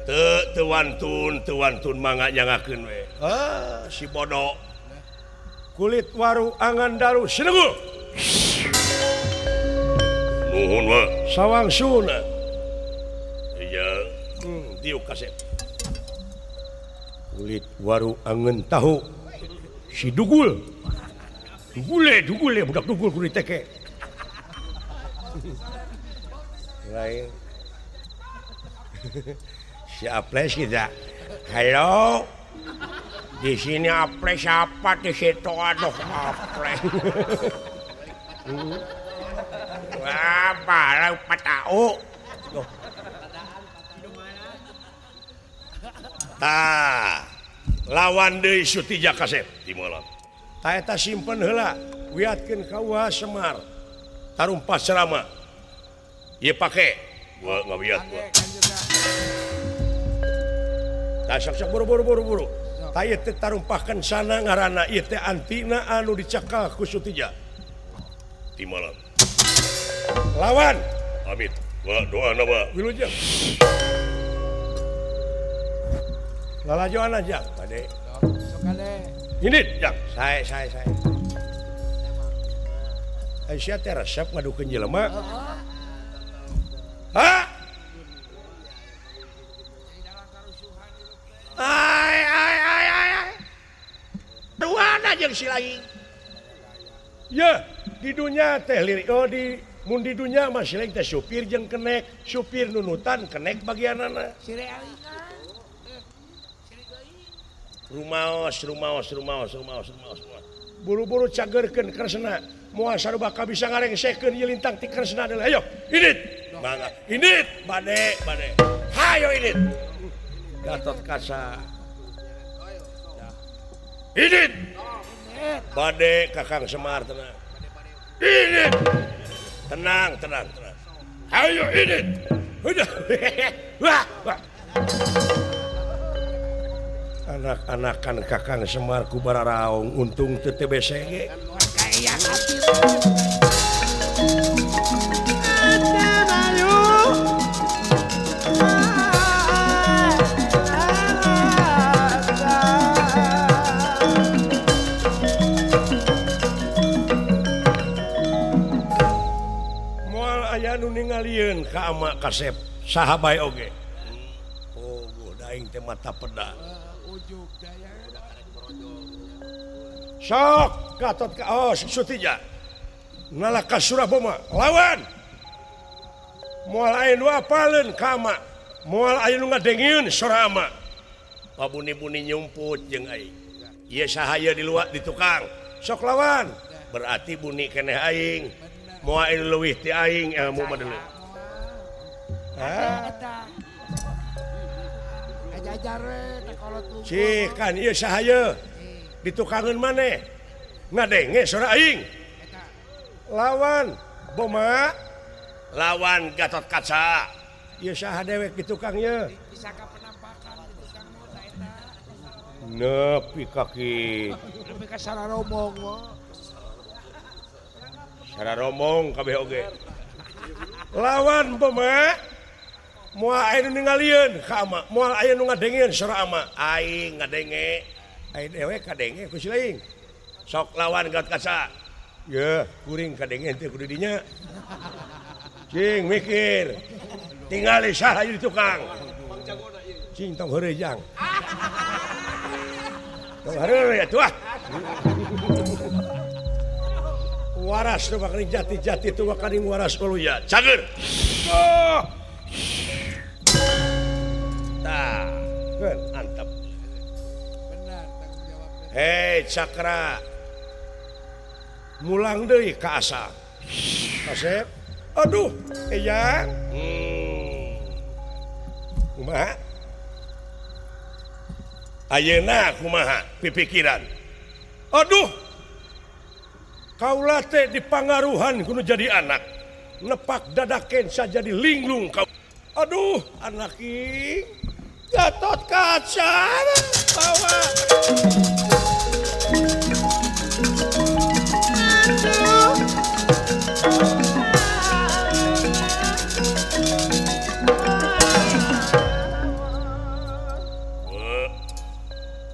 Teu teu wantun, teu wantun mangga nyangakeun we. Ah, si bodoh. Kulit waru angan daru sinenggul. Nuhun we. Sawang suna. Iya. Diuk kasep. Kulit waru angen tahu. Si dugul. Dugule, dugule budak dugul kudu diteke. Lain. Si Aples kita. Halo. Di sini Aples apa di situ aduh Aples. Wah, balau patau. Tah, lawan deui Sutija kasep di malam. Tah eta simpen heula, wiatkeun ka Uwa Semar. Tarumpas cerama. Ieu pake. Gua ngawiat gua. Tah sok-sok buru-buru buru-buru. Tah ieu teh tarumpahkeun sana ngaranna ieu teh antina anu dicekal ku Sutija. Di malam. Lawan. Amit. Gua doa na wa. Wilujeng. Lalajoan aja, Bade. Sok ade. Ini, jang. Sae, sae, sae. Aisyah teh resep ngadukeun jelema. Hah? Ai ai ai ai ai. Duana jeung si lain. Ye, di dunya teh lirik oh di mun di dunya mah si lain teh supir jeung kenek, supir nunutan kenek bagianana. Si realina. Rumaos, rumaos, rumaos, rumaos, rumaos, rumaos. Buru-buru cagerkeun kresna. Moal sarua ka bisa ngarengsekeun ieu lintang ti kresna deui. Ayo, indit. Mangga. Indit, bade, bade. Hayo indit. Gatot Kaca. Indit. Bade Kakang Semar tenang. Indit. Tenang, tenang, tenang. Hayo indit. Udah. Wah, wah. Anak-anakan Kakang Semar ku bararaong untung teu TBC ge. Moal aya nu ningalieun ka ama kasep saha bae oge. Oh, daing teh mata peda. Sok Gatot ka oh Sutija nalaka Suraboma lawan moal aya nu apaleun ka ama moal aya nu ngadengieun sora ama pabuni-buni nyumput jeung aing ieu saha ieu di luar di tukang sok lawan berarti buni keneh aing moal aya nu leuwih ti aing ilmu mah deuleu ah Cih kan ieu saha ieu ditukangeun maneh ngadenge sora aing lawan Boma lawan Gatot Kaca ieu saha dewek di tukang ieu nepi ka kitu nepi ka sararomong sararomong kabeh oge lawan Boma moal aya nu ningalieun ka ama moal aya nu ngadengieun sora ama aing ngadenge aing dewek kadenge ku si lain sok lawan Gatot Kaca yeuh kuring kadenge teh kudu dinya cing mikir tingali saha ieu di tukang cing tong heureuy jang tong heureuy atuh ah waras tu bakaring jati-jati tu bakaring waras uluya cager oh. Tah, antep. Benar, tanggung jawab. Hei Cakra. Mulang deui ka asa. Kasep. Aduh, eyang. Kumaha? Ayeuna kumaha pipikiran. Aduh. Kaula teh dipangaruhan kudu jadi anak. Nepak dadaken sajadi linglung kau. Aduh, anak ing. Gatot Kaca bawa.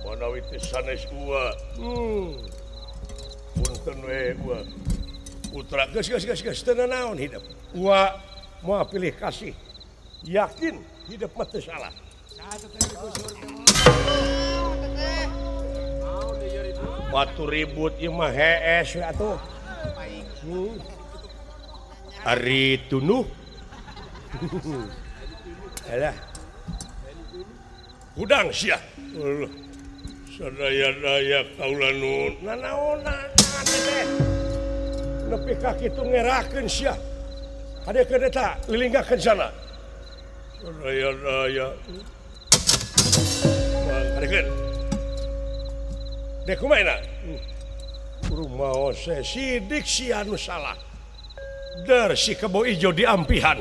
Manawi teh sanes uwa. Punten we uwa. Putra geus geus geus geus teu naon hidup. Uwa moal pilih kasih. Yakin hidup mah teu salah. Batu ribut ieu mah hees we atuh. Ari tunuh. Alah. Hudang sia. Sadaya-daya kaula nun. Nanaonan teh. Nepi ka kitu ngerakeun sia. Hadekeun eta lilinggakeun sana. Sadaya-daya. Hadekeun. Dek kumaha? Rumaos sidik sia nu salah. Der si kebo ijo diampihan.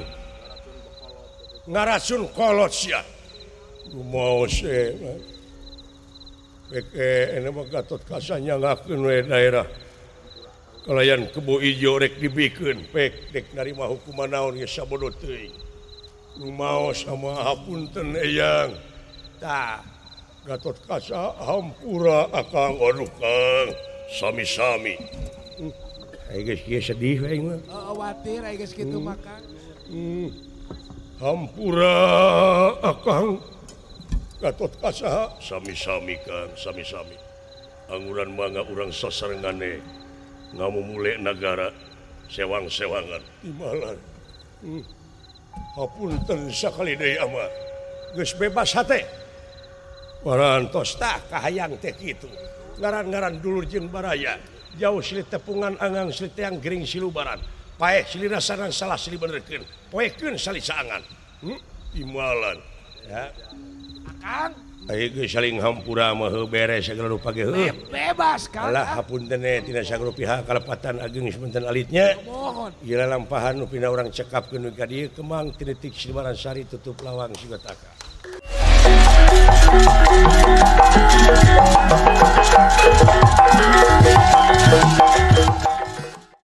Ngaracun kolot sia. Rumaos ini mah Gatot Kaca nyangakeun we daerah. Kalayan kebo ijo rek dibikeun pek dek narima hukuman naon geus sabodo teuing. Rumaos sama hapunten eyang. Tah Gatot Kaca hampura akang aduh Kang sami-sami. Ai geus kieu sedih we aing mah. Khawatir ai geus kitu mah Kang. Hampura akang Gatot Kaca sami-sami Kang sami-sami. Anguran mangga urang sasarengane ngamumule nagara sewang-sewangan timalan. Hapunten sakali deui ama. Geus bebas hate. Warantos tah kahayang teh kitu. Ngaran-ngaran dulur jeung baraya, jauh silih tepungan angang silih teang gering silubaran. Paeh silih rasanan salah silih benerkeun, poekeun salih saangan. Timalan. Ya. Akang ai geus saling hampura mah heuh beres sagala rupa ge heuh. Bebas Kang. Alah hapunten tina sagala pihak kalepatan ageng sepunten alitnya. Ieu lalampahan nu pina urang cekapkeun ka dieu Kemang tinetik Silibaran Sari tutup lawang Sigataka.